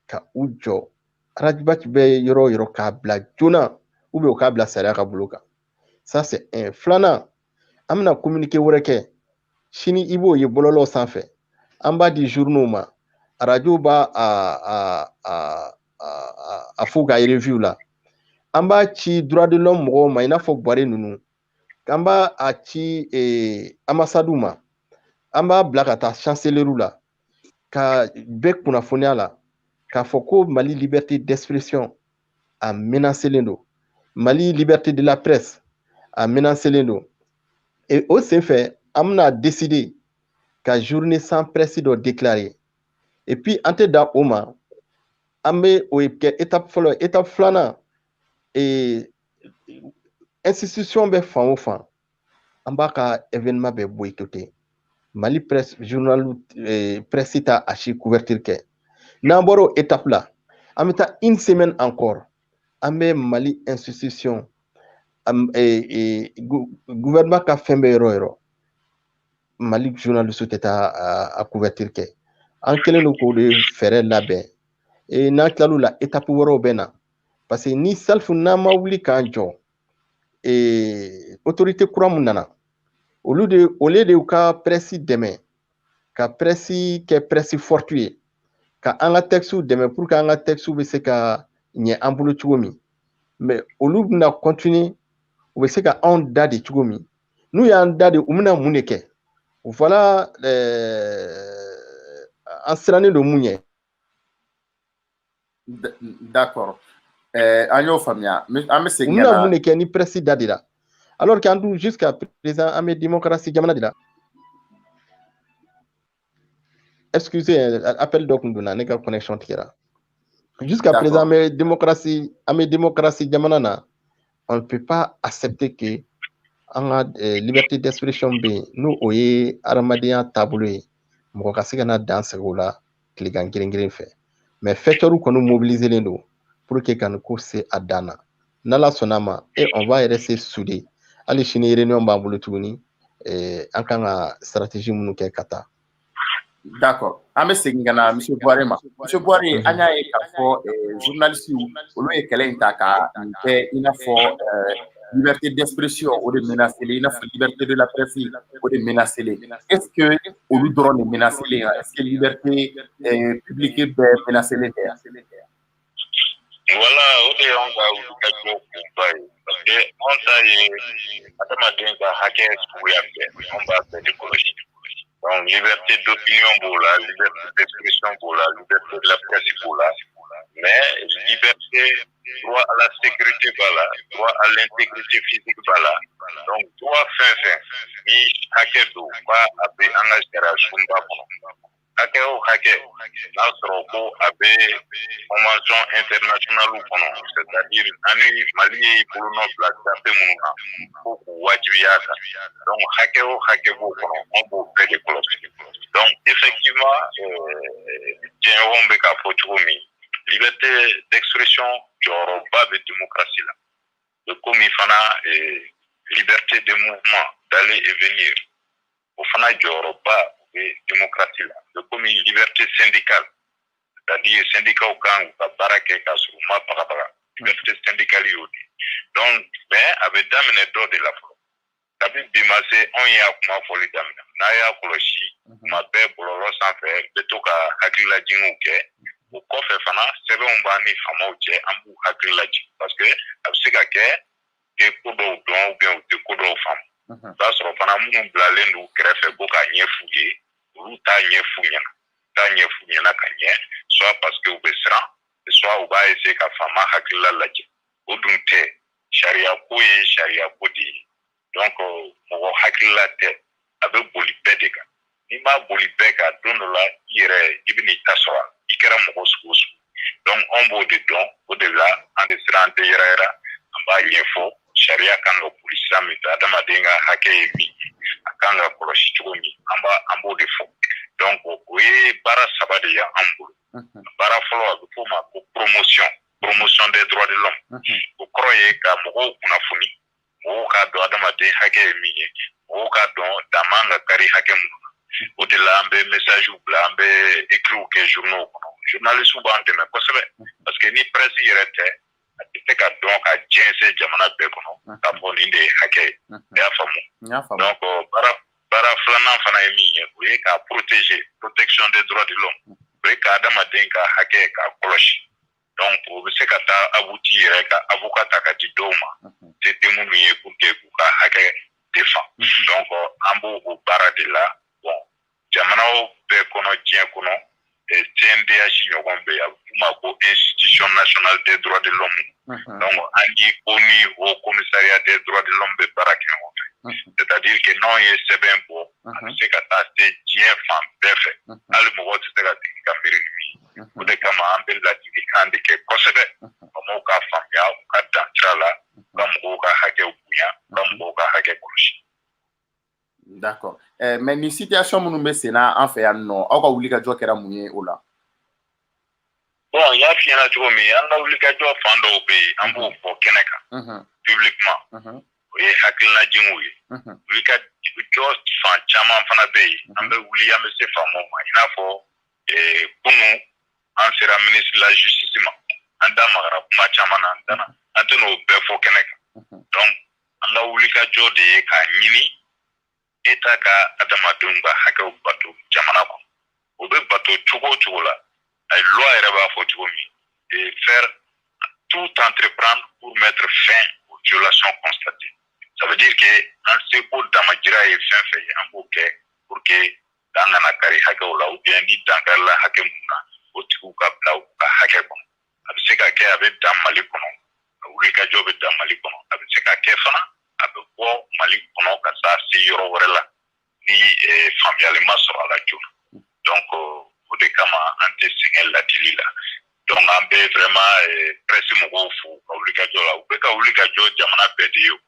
ka u jɔ, Ras Bath bɛ yɔrɔ o yɔrɔ, k'a bila joona ou bien u k'a bila sariya ka bolo kan. Ça, c'est un. Filanan, an bɛna communiqué wɛrɛ kɛ sini, i b'o ye bɔlɔlɔ sanfɛ. An b'a di journaux ma, arajo b'a a f'u ka revue la. An b'a ci droit de l'homme mɔgɔw ma, i n'a fɔ Buware ninnu. An b'a a ci ambassade ma, an b'a bila ka taa chancellerie la, ka bɛɛ kunnafoniya la k'a fɔ ko Mali liberté d'expression a menacelen don, Mali liberté de la presse a menacelen don. Et o senfɛ, an bɛna décider ka journée sans presse dɔ déclarer. Et puis an tɛ dan o ma, an bɛ o kɛ étape fɔlɔ. Étape filanan, institution bɛ fan o fan, an b'a ka événement bɛɛ boycotter. Mali presse, journal presse ta a si couverture kɛ. N'an bɔra o étape la, an bɛ taa une semaine encore, an bɛ Mali institution, gouvernement ka fɛn bɛɛ, yɔrɔ o yɔrɔ, Mali journaliste tɛ taa a couverture kɛ. An kɛlen don k'o de fɛɛrɛ labɛn. N'an tilal'o la, étape wɛrɛw bɛ na, parce que ni Salifu, n'an ma wuli k'an jɔ, autorité kura mun nana, olu de, au lieu de ka presse dɛmɛ, ka presse kɛ presse forte ye, ka an ka texte dɛmɛ pour que an ka texte bɛ se ka ɲɛ an bolo cogo min, mais olu bɛna continuer, u bɛ se ka anw da de cogo min. N'u y'an da de, u bɛna mun de kɛ? Voilà, an sirannen don mun ɲɛ.
D'accord, an y'o faamuya. An bɛ segin.
U bɛna mun de kɛ ni presse da de la, alors qu'an dun, jusqu'à présent, an bɛ démocratie jamana de la? Excusez, appel dɔ kun donna, ne ka connexion tigɛra. Jusqu'à présent, an bɛ démocratie jamana na. On ne peut pas accepter que an ka liberté d'expression bɛ yen, n'o o ye adamadenya taabolo ye, mɔgɔ ka se ka na dan sigi o la tilegan kelen kelen fɛ. Mais faiteurs kɔni mobiliselen don pour que ka nin ko se a dan na, n'Ala sɔnna ma. Et on va rester soudés. Hali sini, réunion b'an bolo tuguni, an kan ka stratégie minnu kɛ ka taa.
D'accord, an bɛ segin ka na monsieur Buware ma. Monsieur Buware, an y'a ye k'a fɔ journalistes, olu ye kɛlɛ in ta ka nin kɛ i n'a fɔ liberté d'expression o de menacé, i n'a fɔ liberté de la presse o de menacé. Est ce que olu dɔrɔn de menacé? Est ce que liberté publique bɛɛ menacé tɛ?
Voilà, o de y'anw ka wulikajɔ kunba ye, parce que anw ta ye adamaden ka hakɛ suguya bɛɛ, anw b'a bɛɛ de kɔlɔsi. Donc liberté d'opinion b'o la, liberté d'expression b'o la, liberté de la presse b'o la, mais liberté, droit à la sécurité b'a la, droit à l'intégrité physique b'a la. Donc droit fɛn fɛn ni hakɛ don k'a a bɛ an ka sariya sunba kɔnɔ, hakɛ o hakɛ n'a sɔrɔ ko a bɛ convention internationale kɔnɔ, c'est-à-dire ani Mali ye bolonɔ bila gafe minnu na ko k'u wajibiya kan, donc hakɛ o hakɛ b'o kɔnɔ, an b'o bɛɛ de kɔlɔsi. Donc effectivement, jɛɲɔgɔnw bɛ k'a fɔ cogo min, liberté d'expression jɔyɔrɔba bɛ démocratie la, komi fana liberté de mouvement, d'aller et venir, o fana jɔyɔrɔba bɛ démocratie la, komi liberté syndicale, c'est-à-dire syndicat kan k'u ka baara kɛ k'a sɔrɔ u ma bagabaga, liberté syndicale y'o de. Donc mais a bɛ daminɛ dɔ de la fɔlɔ. Kabi bi ma se, anw y'a kuma fɔli daminɛ. N'a y'a kɔlɔsi, kuma bɛɛ bɔlɔlɔ sanfɛ, bɛ to ka hakililajiginw kɛ. O kɔfɛ fana, sɛbɛnw b'an ni faamaw cɛ, an b'u hakili lajigin, parce que a bɛ se ka kɛ tɛ ko dɔw dɔn ou bien u tɛ ko dɔw faamu. I b'a sɔrɔ fana minnu bilalen don kɛrɛfɛ ko k'a ɲɛ f'u ye, olu t'a ɲɛ f'u ɲɛna, t'a ɲɛ f'u ɲɛna ka ɲɛ, soit parce que u bɛ siran, soit u b'a essayer ka faama hakilila lajɛ. O dun tɛ sariya ko ye, sariya ko de ye. Donc mɔgɔ hakilila tɛ, a bɛ boli bɛɛ de kan. N'i m'a boli bɛɛ kan, don dɔ la i yɛrɛ i bɛ n'i ta sɔrɔ, i kɛra mɔgɔ sugu o sugu. Donc anw b'o de dɔn, o de la an tɛ siran, an tɛ yɛrɛ yɛrɛ, an b'a ɲɛfɔ sariya kan ka boli sira min fɛ, adamaden ka hakɛ ye min ye, a kan ka kɔlɔsi cogo min, an b'o de fɔ. Donc o ye baara saba de ye an bolo. Baara fɔlɔ, a bɛ f'o ma ko promotion des droits de l'homme. O kɔrɔ ye ka mɔgɔw kunnafoni, mɔgɔw k'a dɔn adamaden hakɛ ye min ye, mɔgɔw k'a dɔn dan man ka kari hakɛ minnu na. O de la an bɛ message bila, an bɛ écrits kɛ journaux kɔnɔ. Journalistes b'an dɛmɛ kosɛbɛ, parce que ni presse yɛrɛ tɛ, a tɛ se ka dɔn ka jɛnsɛn jamana bɛɛ kɔnɔ k'a fɔ nin de ye hakɛ ye. I y'a faamu? Donc baara filanan fana ye min ye, o ye k'a protéger, protection des droits de l'homme, o ye ka adamaden ka hakɛ k'a kɔlɔsi. Donc o bɛ se ka taa abouti yɛrɛ ka avocat ta ka di dɔw ma, se tɛ minnu ye, pour que k'u ka hakɛ défend. Donc an b'o o baara de la. Bon, jamanaw bɛɛ kɔnɔ, diɲɛ kɔnɔ, CNDH ɲɔgɔn bɛ yen, a bɛ f'u ma ko Institution nationale des droits de l'homme. Donc an ni ONU, Haut Commissariat des droits de l'homme, bɛ baara kɛ ɲɔgɔn fɛ. C'est-à-dire que n'anw ye sɛbɛn bɔ, a bɛ se ka taa se diɲɛ fan bɛɛ fɛ, hali mɔgɔ tɛ se ka sigi ka miiri ni min ye. O de kama an bɛ ladilikan de kɛ kosɛbɛ, faamaw k'a faamuya, u ka dan sira la, u ka mɔgɔw ka hakɛw bonya, u ka mɔgɔw ka hakɛ kɔlɔsi.
D'accord. Mais ni situation minnu bɛ sen na an fɛ yan nɔ, aw ka wulikajɔ kɛra mun ye o la?
Bon, n y'a f'i ɲɛna cogo min, an ka wulikajɔ fan dɔw bɛ yen, an b'o fɔ kɛnɛ kan publiquement, o ye hakilinajiginw ye. Wulikajɔ fan caman fana bɛ yen, an bɛ wuli, an bɛ se faamaw ma. I n'a fɔ kunun an sera ministre de la Justice ma, an da magara kuma caman na, an danna, an tɛna o bɛɛ fɔ kɛnɛ kan. Donc an ka wulikajɔ de ye k'a ɲini État ka adamadenw ka hakɛw bato jamana kɔnɔ. O bɛ bato cogo o cogo la, a ye loi yɛrɛ b'a fɔ cogo min, et faire tout entreprendre pour mettre fin aux violations constatées. Ça veut dire que an seko damajira ye fɛn fɛn ye, an b'o kɛ pour que dan kana kari hakɛw la, ou bien ni dankarila hakɛ mun na, o tigiw ka bila u ka hakɛ kɔnɔ. A bɛ se ka kɛ a bɛ dan Mali kɔnɔ, a wulikajɔ bɛ dan Mali kɔnɔ, a bɛ se ka kɛ fana a bɛ bɔ Mali kɔnɔ ka taa se yɔrɔ wɛrɛ la ni faamuyali ma sɔrɔ a la joona. Donc o de kama an tɛ sɛgɛn ladili la. Donc an bɛ vraiment presse mɔgɔw fo ka wulikajɔ la. U bɛ ka wulikajɔ jamana bɛɛ de ye o,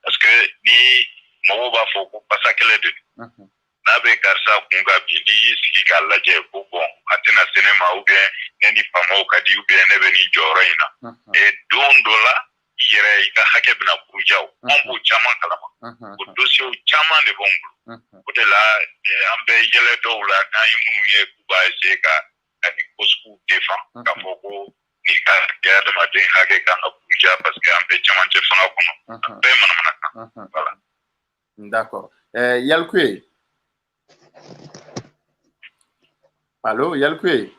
parce que ni mɔgɔw b'a fɔ ko basakɛlɛ de don, n'a bɛ karisa kun kan bi, n'i y'i sigi k'a lajɛ ko bon, a tɛna se ne ma, ou bien ne ni faamaw ka di, ou bien ne bɛ nin jɔyɔrɔ in na, et don dɔ la i yɛrɛ i ka hakɛ bɛna buruja. O an b'o caman kalama, o dossier caman de b'anw bolo. O de la an bɛ yɛlɛ dɔw la n'an ye minnu ye k'u b'a essayer ka nin ko suguw défend, k'a fɔ ko nin ka kɛ adamaden hakɛ kan ka buruja, parce que an bɛ camancɛ fanga kɔnɔ, a bɛɛ manamanakan, voilà.
D'accord. Yalkuye. Allo, Yalkuye.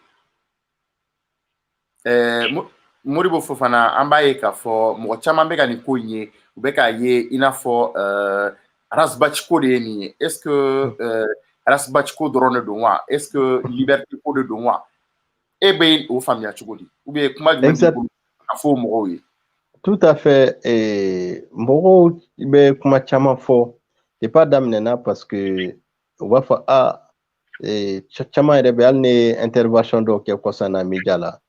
Modibo Fofana, an b'a ye k'a fɔ mɔgɔ caman bɛ ka nin ko in ye, u bɛ k'a ye i n'a fɔ Ras Bath ko de ye nin ye. Est ce que Ras Bath ko dɔrɔn de don wa? Est ce que liberté ko de don wa? E bɛ o faamuya cogo di? Ou bien kuma jumɛn b'i bolo ka fɔ o mɔgɔw ye?
Tout à fait. Mɔgɔw bɛ kuma caman fɔ depuis a daminɛna, parce que u b'a fɔ a caman yɛrɛ bɛ, hali ne ye intervention dɔw kɛ kɔsa na média la,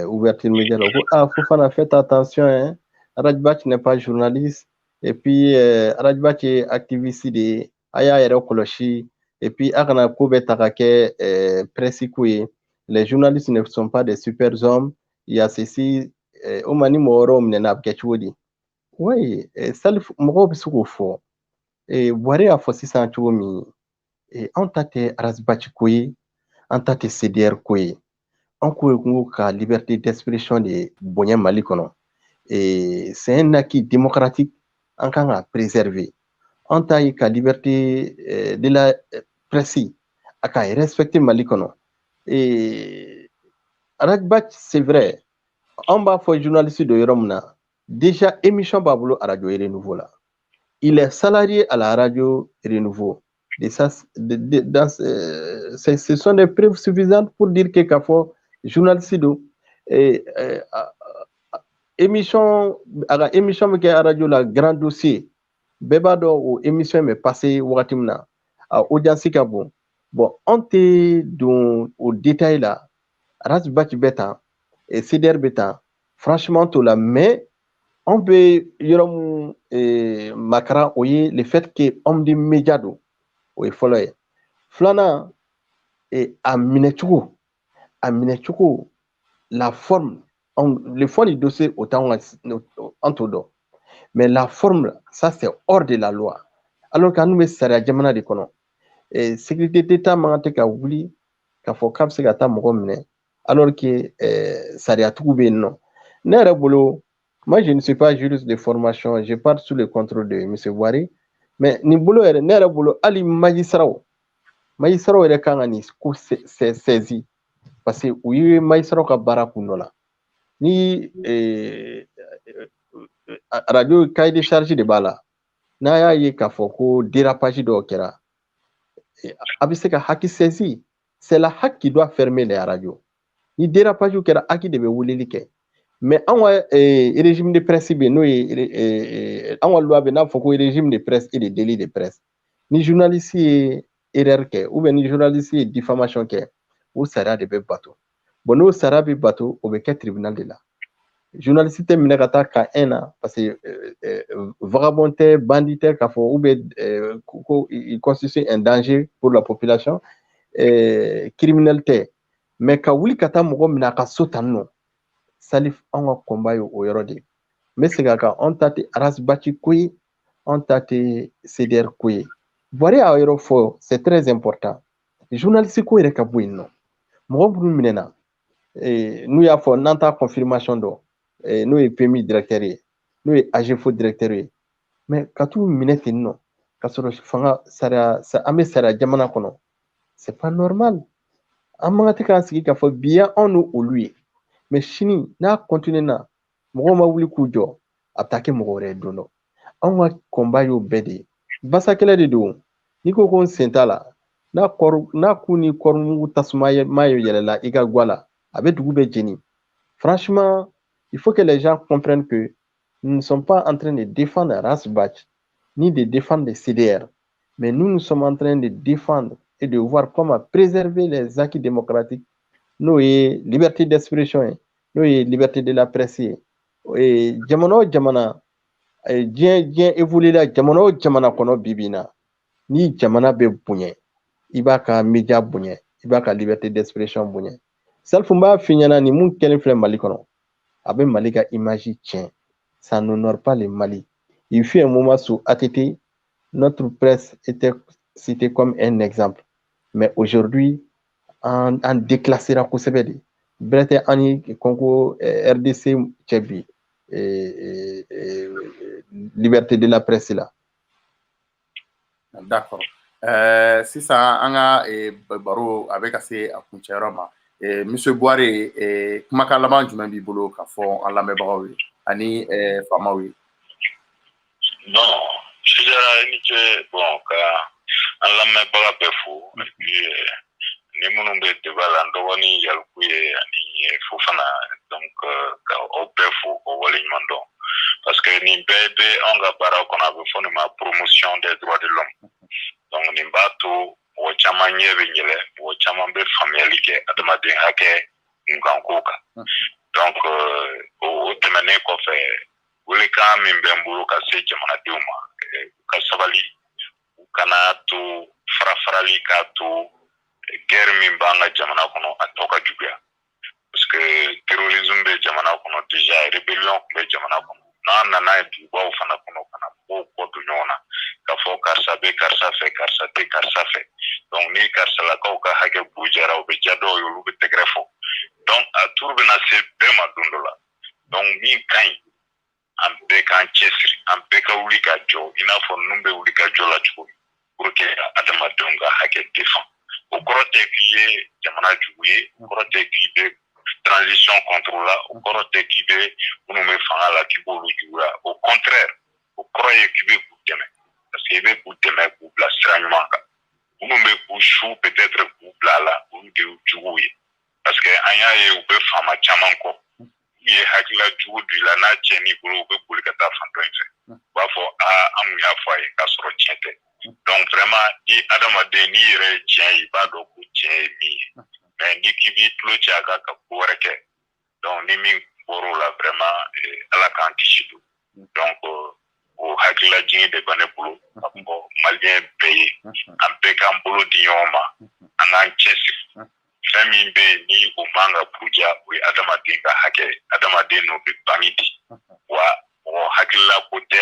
ouverture média la, ko ah, Fofana, faites attention, hein, Ras Bath n'est pas journaliste, et puis Ras Bath ye activiste de ye, a y'a yɛrɛ kɔlɔsi, et puis a kana ko bɛɛ ta ka kɛ presse ko ye, les journalistes ne sont pas des super hommes, il y a ceci. O ma ni mɔgɔ wɛrɛw minɛna, a bɛ kɛ cogo di? Oui, Salif, mɔgɔw bɛ se k'o fɔ. Buhari y'a fɔ sisan cogo min, anw ta tɛ Ras Bath ko ye, an ta tɛ CDR ko ye, an ko ye ko ka liberté d'expression de bonya Mali kɔnɔ. C'est un acquis démocratique, an kan ka préserver. An ta ye ka liberté de la presse a ka respecter Mali kɔnɔ. Ras Bath, c'est vrai, an b'a fɔ journaliste dɔ yɔrɔ min na, déjà émission b'a bolo radio Renouveau la, il est salarié à la radio Renouveau. Et ça, ce sont des preuves suffisantes pour dire que k'a fɔ journaliste don. Émission, a ka émission bɛ kɛ radio la, Grand Dossier. Bɛɛ b'a dɔn o émission bɛ passer wagati min na, a audience ka bon. Bon, anw tɛ don o détail la. Ras Bath bɛ tan, CDR bɛ tan, franchement t'o la. Mais anw bɛ yɔrɔ mun makara, o ye le fait que homme de média don, o ye fɔlɔ ye. Filanan, a minɛcogo, la forme, le fond du dossier, o t'anw ka, an t'o dɔn, mais la forme, ça c'est hors de la loi, alors qu'an bɛ sariya jamana de kɔnɔ. Sécurité d'État man kan tɛ ka wuli k'a fɔ k'a bɛ se ka taa mɔgɔ minɛ alors que sariyatigiw bɛ yen nɔ. Ne yɛrɛ bolo, moi je ne suis pas juriste de formation, je parle sous le contrôle de monsieur Boire, mais nin bolo yɛrɛ, ne yɛrɛ bolo, hali magistrat yɛrɛ kan ka nin ko saisi, parce que u ye magistrat ka baara kun dɔ la. Ni radio, cahier de charge de b'a la, n'a y'a ye k'a fɔ ko dérapage dɔw kɛra, a bɛ se ka HAC saisi. C'est la HAC qui doit fermer les radios. Ni dérapage kɛra, HAC de bɛ weleli kɛ. Mais anw ka régime de presse bɛ yen, n'o ye anw ka loi bɛ n'a fɔ ko régime de presse et de délit de presse. Ni journaliste ye erreur kɛ ou bien ni journaliste ye diffamation kɛ, o sariya de bɛ bato. Bon, n'o sariya bɛ bato, o bɛ kɛ tribunal de la. Journaliste tɛ minɛ ka taa camp 1 na, parce que vagabond tɛ, bandit tɛ k'a fɔ ou bien ko il constitue un danger pour la population, criminel tɛ. Mais ka wuli ka taa mɔgɔ minɛ a ka so tan nɔ, Salif, anw ka combat ye o yɔrɔ de ye. N bɛ segin a kan, anw ta tɛ Ras Bath ko ye, anw ta tɛ CDR ko ye. Buhari y'a yɔrɔ fɔ, c'est très important, journaliste ko yɛrɛ ka bɔ yen nɔ. Mɔgɔ minnu minɛna, n'u y'a fɔ n'an t'a confirmation dɔn, n'o ye PMI directeur ye, n'o ye AGEFAU directeur ye, mais ka t'u minɛ ten nɔ ka sɔrɔ fanga sariya, an bɛ sariya jamana kɔnɔ, c'est pas normal. An man kan tɛ k'an sigi k'a fɔ bi y'anw n'olu olu ye, mais sini n'a continuer na, mɔgɔw ma wuli k'u jɔ, a bɛ taa kɛ mɔgɔ wɛrɛ ye don dɔ. Anw ka combat y'o bɛɛ de ye. Basakɛlɛ de don. N'i ko ko n sen t'a la, n'a kɔri n'a ku ni kɔrimugu tasuma ma yɛlɛla i ka ga la, a bɛ dugu bɛɛ jeni. Franchement, il faut que les gens comprennent que nous ne sommes pas en train de défendre Ras Bath ni de défendre les CDR, mais nous, nous sommes en train de défendre et de voir comment préserver les acquis démocratiques, n'o ye liberté d'expression ye, n'o ye liberté de la presse ye. Jamana o jamana, diɲɛ évolué la, jamana o jamana kɔnɔ bi bi in na, ni jamana bɛ bonya, i b'a ka média bonya, i b'a ka liberté d'expression bonya. Salifu, n b'a f'i ɲɛna, nin mun kɛlen filɛ Mali kɔnɔ, a bɛ Mali ka image tiɲɛ. Ça n'honore pas le Mali. Il fut un moment, sous ATT, notre presse était citée comme un exemple, mais aujourd'hui an déclassera kosɛbɛ de. Bɛrɛ tɛ an ni Congo RDC cɛ bi liberté de la presse la.
D'accord. Sisan an ka baro a bɛ ka se a kuncɛyɔrɔ ma. Monsieur Buware, kumakan laban jumɛn b'i bolo ka fɔ an lamɛnbagaw ye ani faamaw ye?
Non, Sidara, i ni ce. Bon, ka an lamɛnbaga bɛɛ fo, et puis ni minnu bɛ débat la, n dɔgɔnin Yaliku ye ani Fofana, donc ka aw bɛɛ fo k'aw waleɲuman dɔn, parce que nin bɛɛ bɛ anw ka baara kɔnɔ, a bɛ fɔ nin ma promotion des droits de l'homme. Donc nin b'a to mɔgɔ caman ɲɛ bɛ yɛlɛ, mɔgɔ caman bɛ faamuyali kɛ adamaden hakɛ kunkanko kan. Donc o tɛmɛnen kɔfɛ, welekan min bɛ n bolo ka se jamanadenw ma, u ka sabali, u kana to fara farali k'a to guerre min b'an ka jamana kɔnɔ, a tɔ ka juguya, parce que terrorisme bɛ jamana kɔnɔ déjà, rébellion tun bɛ jamana kɔnɔ. N'an nana ye dugubaw fana kɔnɔ ka na mɔgɔw kɔ don ɲɔgɔn na k'a fɔ karisa bɛ karisa fɛ, karisa tɛ karisa fɛ, donc ni karisalakaw ka hakɛ burujara, o bɛ ja dɔw ye, olu bɛ tɛgɛrɛ fɔ. Donc a tour bɛna se bɛɛ ma don dɔ la. Donc min ka ɲi, an bɛɛ k'an cɛsiri, an bɛɛ ka wuli ka jɔ i n'a fɔ ninnu bɛ wuli ka jɔ la cogo min, pour que adamadenw ka hakɛ défend. O kɔrɔ tɛ k'i ye jamana jugu ye, o kɔrɔ tɛ k'i bɛ transition contre la, o kɔrɔ tɛ k'i bɛ minnu bɛ fanga la k'i b'olu juguya. Au contraire, o kɔrɔ ye k'i bɛ k'u dɛmɛ, parce que i bɛ k'u dɛmɛ k'u bila sira ɲuman kan. Minnu bɛ k'u su peut-être k'u bila a la, olu de y'u juguw ye, parce que an y'a ye u bɛ faama caman kɔ. U ye hakilila jugu don i la, n'a tiɲɛn'i bolo, u bɛ boli ka taa fan dɔ in fɛ, u b'a fɔ aa, an kun y'a fɔ a ye k'a sɔrɔ tiɲɛ tɛ. Donc vraiment, ni adamaden n'i yɛrɛ ye tiɲɛ ye, i b'a dɔn ko tiɲɛ ye min ye. Mais ni k'i b'i tulo ci a kan ka ko wɛrɛ kɛ, donc ni min bɔr'o la, vraiment, Ala k'an kisi don. Donc o hakililajigin de bɛ ne bolo ka fɔ Malien bɛɛ ye: an bɛɛ k'an bolo di ɲɔgɔn ma, an k'an cɛsiri. Fɛn min bɛ yen ni o man ka buruja, o ye adamaden ka hakɛ ye. Adamaden n'o bɛ bange di wa, mɔgɔ hakilila ko tɛ.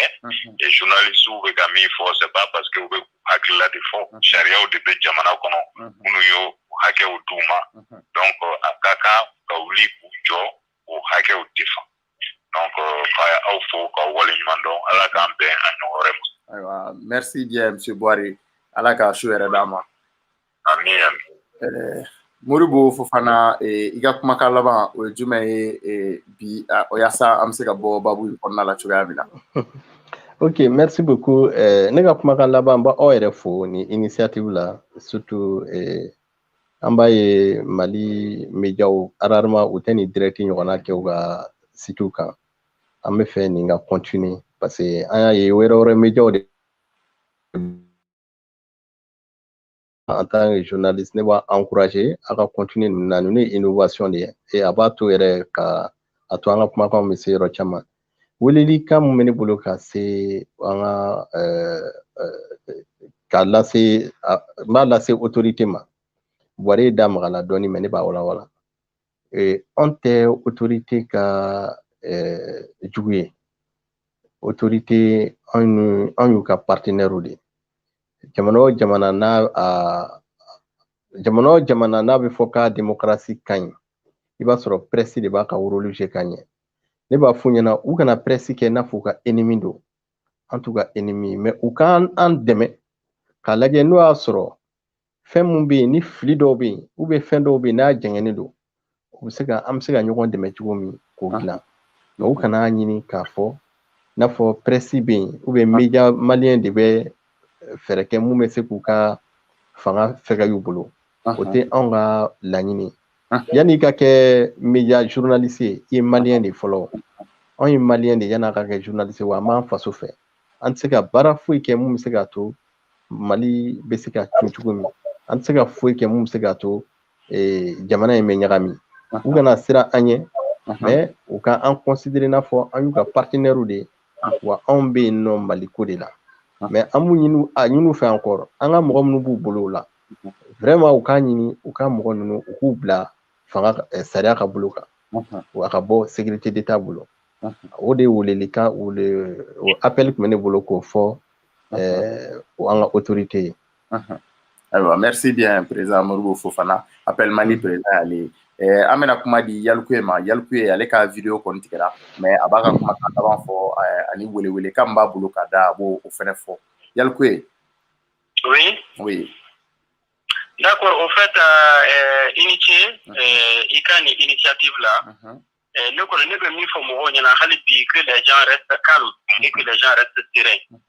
Et journalistes bɛ ka min fɔ, c'est pas parce que u bɛ hakilila de fɔ. Sariyaw de bɛ jamana kɔnɔ minnu y'o hakɛw d'u ma. Donc a ka kan ka wuli k'u jɔ k'o hakɛw défend. Donc ka aw fo k'aw waleɲuman dɔn. Ala k'an bɛn a ɲɔgɔn wɛrɛ ma.
Ayiwa, merci bien, monsieur Bouare. Ala ka su yɛrɛ d'a ma.
Amin, amin.
Moribo Fofana, i ka kumakan laban, o ye jumɛn ye bi, o yaasa an bɛ se ka bɔ baabu in kɔnɔna la cogoya min na?
Ok, merci beaucoup. Ne ka kumakan laban, n b'aw yɛrɛ fo ni initiative la. Surtout an b'a ye Mali médiaw, rarement u tɛ nin direct ɲɔgɔnna kɛ u ka sitew kan. An bɛ fɛ nin ka continuer, parce que an y'a ye wɛrɛ wɛrɛ médiaw de. En tant que journaliste, ne b'a encourager a ka continuer nin na. Ninnu ye innovation de ye et a b'a to yɛrɛ ka a to an ka kumakanw bɛ se yɔrɔ caman. Welelikan mun bɛ ne bolo ka se an ka k'a lase, n b'a lase autorité ma. Buwari da maga la dɔɔni, mais ne b'a walawala. Anw tɛ autorité ka jugu ye. Autorité, anw y'u ka partenaire de ye. Jamana o jamana n'a a jamana o jamana n'a bɛ fɔ k'a démocratie ka ɲi, i b'a sɔrɔ presse de b'a ka rôle jouer ka ɲɛ. Ne b'a f'u ɲɛna, u kana presse kɛ i n'a fɔ u ka ennemi don. An t'u ka ennemi, mais u k'an an dɛmɛ k'a lajɛ n'o y'a sɔrɔ fɛn mun bɛ yen, ni fili dɔw bɛ yen ou bien fɛn dɔw bɛ yen n'a jɛngɛnnen don, u bɛ se ka an bɛ se ka ɲɔgɔn dɛmɛ cogo min k'o dilan. Mais u kana ɲini k'a fɔ n'a fɔ presse bɛ yen ou bien média malien de bɛ fɛɛrɛ kɛ mun bɛ se k'u ka fanga fɛgɛ y'u bolo. O tɛ anw ka laɲini. Yanni i ka kɛ média journaliste ye, i ye Malien de fɔlɔ. Anw ye Malien de yan'a ka kɛ journaliste, wa an b'an faso fɛ. An tɛ se ka baara foyi kɛ mun bɛ se k'a to Mali bɛ se ka cun cogo min. An tɛ se ka foyi kɛ mun bɛ se k'a to jamana in bɛ ɲagami. U kana siran an ɲɛ, mais u ka an considérer n'a fɔ an y'u ka partenaire de ye, wa anw bɛ yen nɔ Maliko de la. Mais an b'u ɲini, a ɲini u fɛ encore, an ka mɔgɔ minnu b'u bolo o la, vraiment, u k'a ɲini u ka mɔgɔ ninnu, u k'u bila fanga sariya ka bolo kan, wa ka bɔ sécurité d'État bolo. O de ye welelikan, o appel tun bɛ ne bolo k'o fɔ an ka autorité ye.
Ayiwa, merci bien, président Moribo Fofana, Appel Mali président y'ale ye. An bɛna kuma di Yalikuye ma. Yalikuye, ale ka vidéo kɔni tigɛra, mais a b'a ka kumakan laban fɔ ani welewelekan min b'a bolo ka da, a b'o o fɛnɛ fɔ. Yalikuye.
Oui.
Oui.
D'accord, au fait, i ni ce i ka nin initiative la. Ne kɔni, ne bɛ min fɔ mɔgɔw ɲɛna hali bi, que les gens restent calmes et que les gens restent sereins.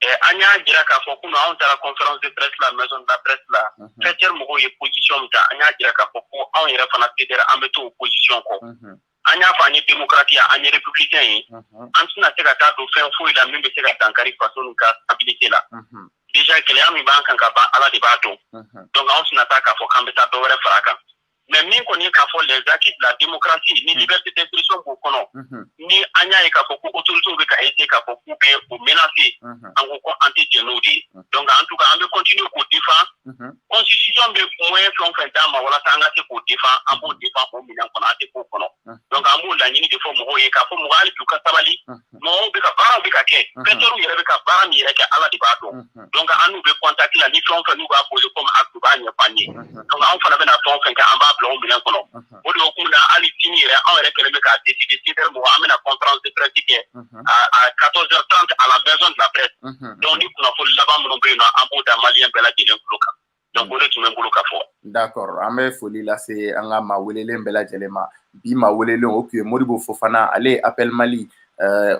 An y'a jira k'a fɔ kunun, anw taara conférence de presse la, maison de la presse la, faîtière mɔgɔw ye position min ta, an y'a jira k'a fɔ ko anw yɛrɛ fana CDR, an bɛ to o position kɔ. An y'a fɔ an ye démocrate ye, an ye républicain ye. An tɛna se ka taa don fɛn foyi la min bɛ se ka dankari faso nin ka stabilité la. Déjà, gɛlɛya min b'an kan ka ban, Ala de b'a dɔn. Donc anw tɛna taa k'a fɔ k'an bɛ taa dɔ wɛrɛ fara a kan. Mais min kɔni ye k'a fɔ les acquis de la démocratie ni liberté d'expression b'o kɔnɔ, ni an y'a ye k'a fɔ ko autorités bɛ ka essayer k'a fɔ k'u bɛ o menacer, an ko ko an tɛ jɛn n'o de ye. Donc en tout cas, an bɛ continuer k'o défend. Constitution bɛ moyen fɛn o fɛn d'an ma walasa an ka se k'o défend, an b'o défend o minɛn kɔnɔ, an tɛ k'o kɔnɔ. Donc an b'o laɲini de fɔ mɔgɔw ye k'a fɔ mɔgɔ hali bi u ka sabali. Mɔgɔw bɛ ka baaraw bɛ ka kɛ, faîtièrew yɛrɛ bɛ ka baara min yɛrɛ kɛ, Ala de b'a dɔn. Donc an n'u bɛ contact la, ni fɛn o fɛn n'u b'a poser comme acte, u b'a ɲɛfɔ an ye. Donc anw fana bɛna fɛn o fɛn kɛ, an b'a bila o minɛn kɔnɔ. O de hukumu na, hali sini yɛrɛ, anw yɛrɛ kɛlen bɛ k'a décider, CDR mɔgɔ, an bɛna conférence de presse kɛ à 14h30 à la maison de la presse. Donc ni kunnafoni laban minnu bɛ yen nɔ, an b'o da Malien bɛɛ lajɛlen tulo kan. Donc o de tun bɛ n bolo ka fɔ.
D'accord, an bɛ foli lase an ka maa welelen bɛɛ lajɛlen ma. Bi maa welelen, o tun ye Moribo Fofana, ale ye Appel Mali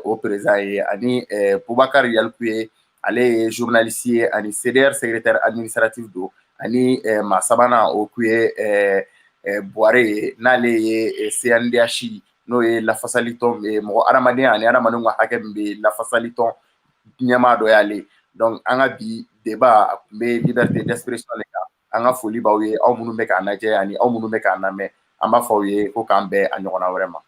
o président ye, ani Bubakari Yalikuye, ale ye journaliste ye ani CDR secrétaire administratif don, ani maa sabanan, o tun ye Buware ye, n'ale ye CNDH, n'o ye n'o ye lafasali tɔn, mɔgɔ adamadenya ani adamadenw ka hakɛ min bɛ lafasali tɔn ɲɛmaa dɔ y'ale. Donc an ka bi débat a tun bɛ liberté d'expression de kan. An ka foli b'aw ye, aw minnu bɛ k'an lajɛ ani aw minnu bɛ k'an lamɛn. An b'a fɔ aw ye ko k'an bɛn a ɲɔgɔnna wɛrɛ ma.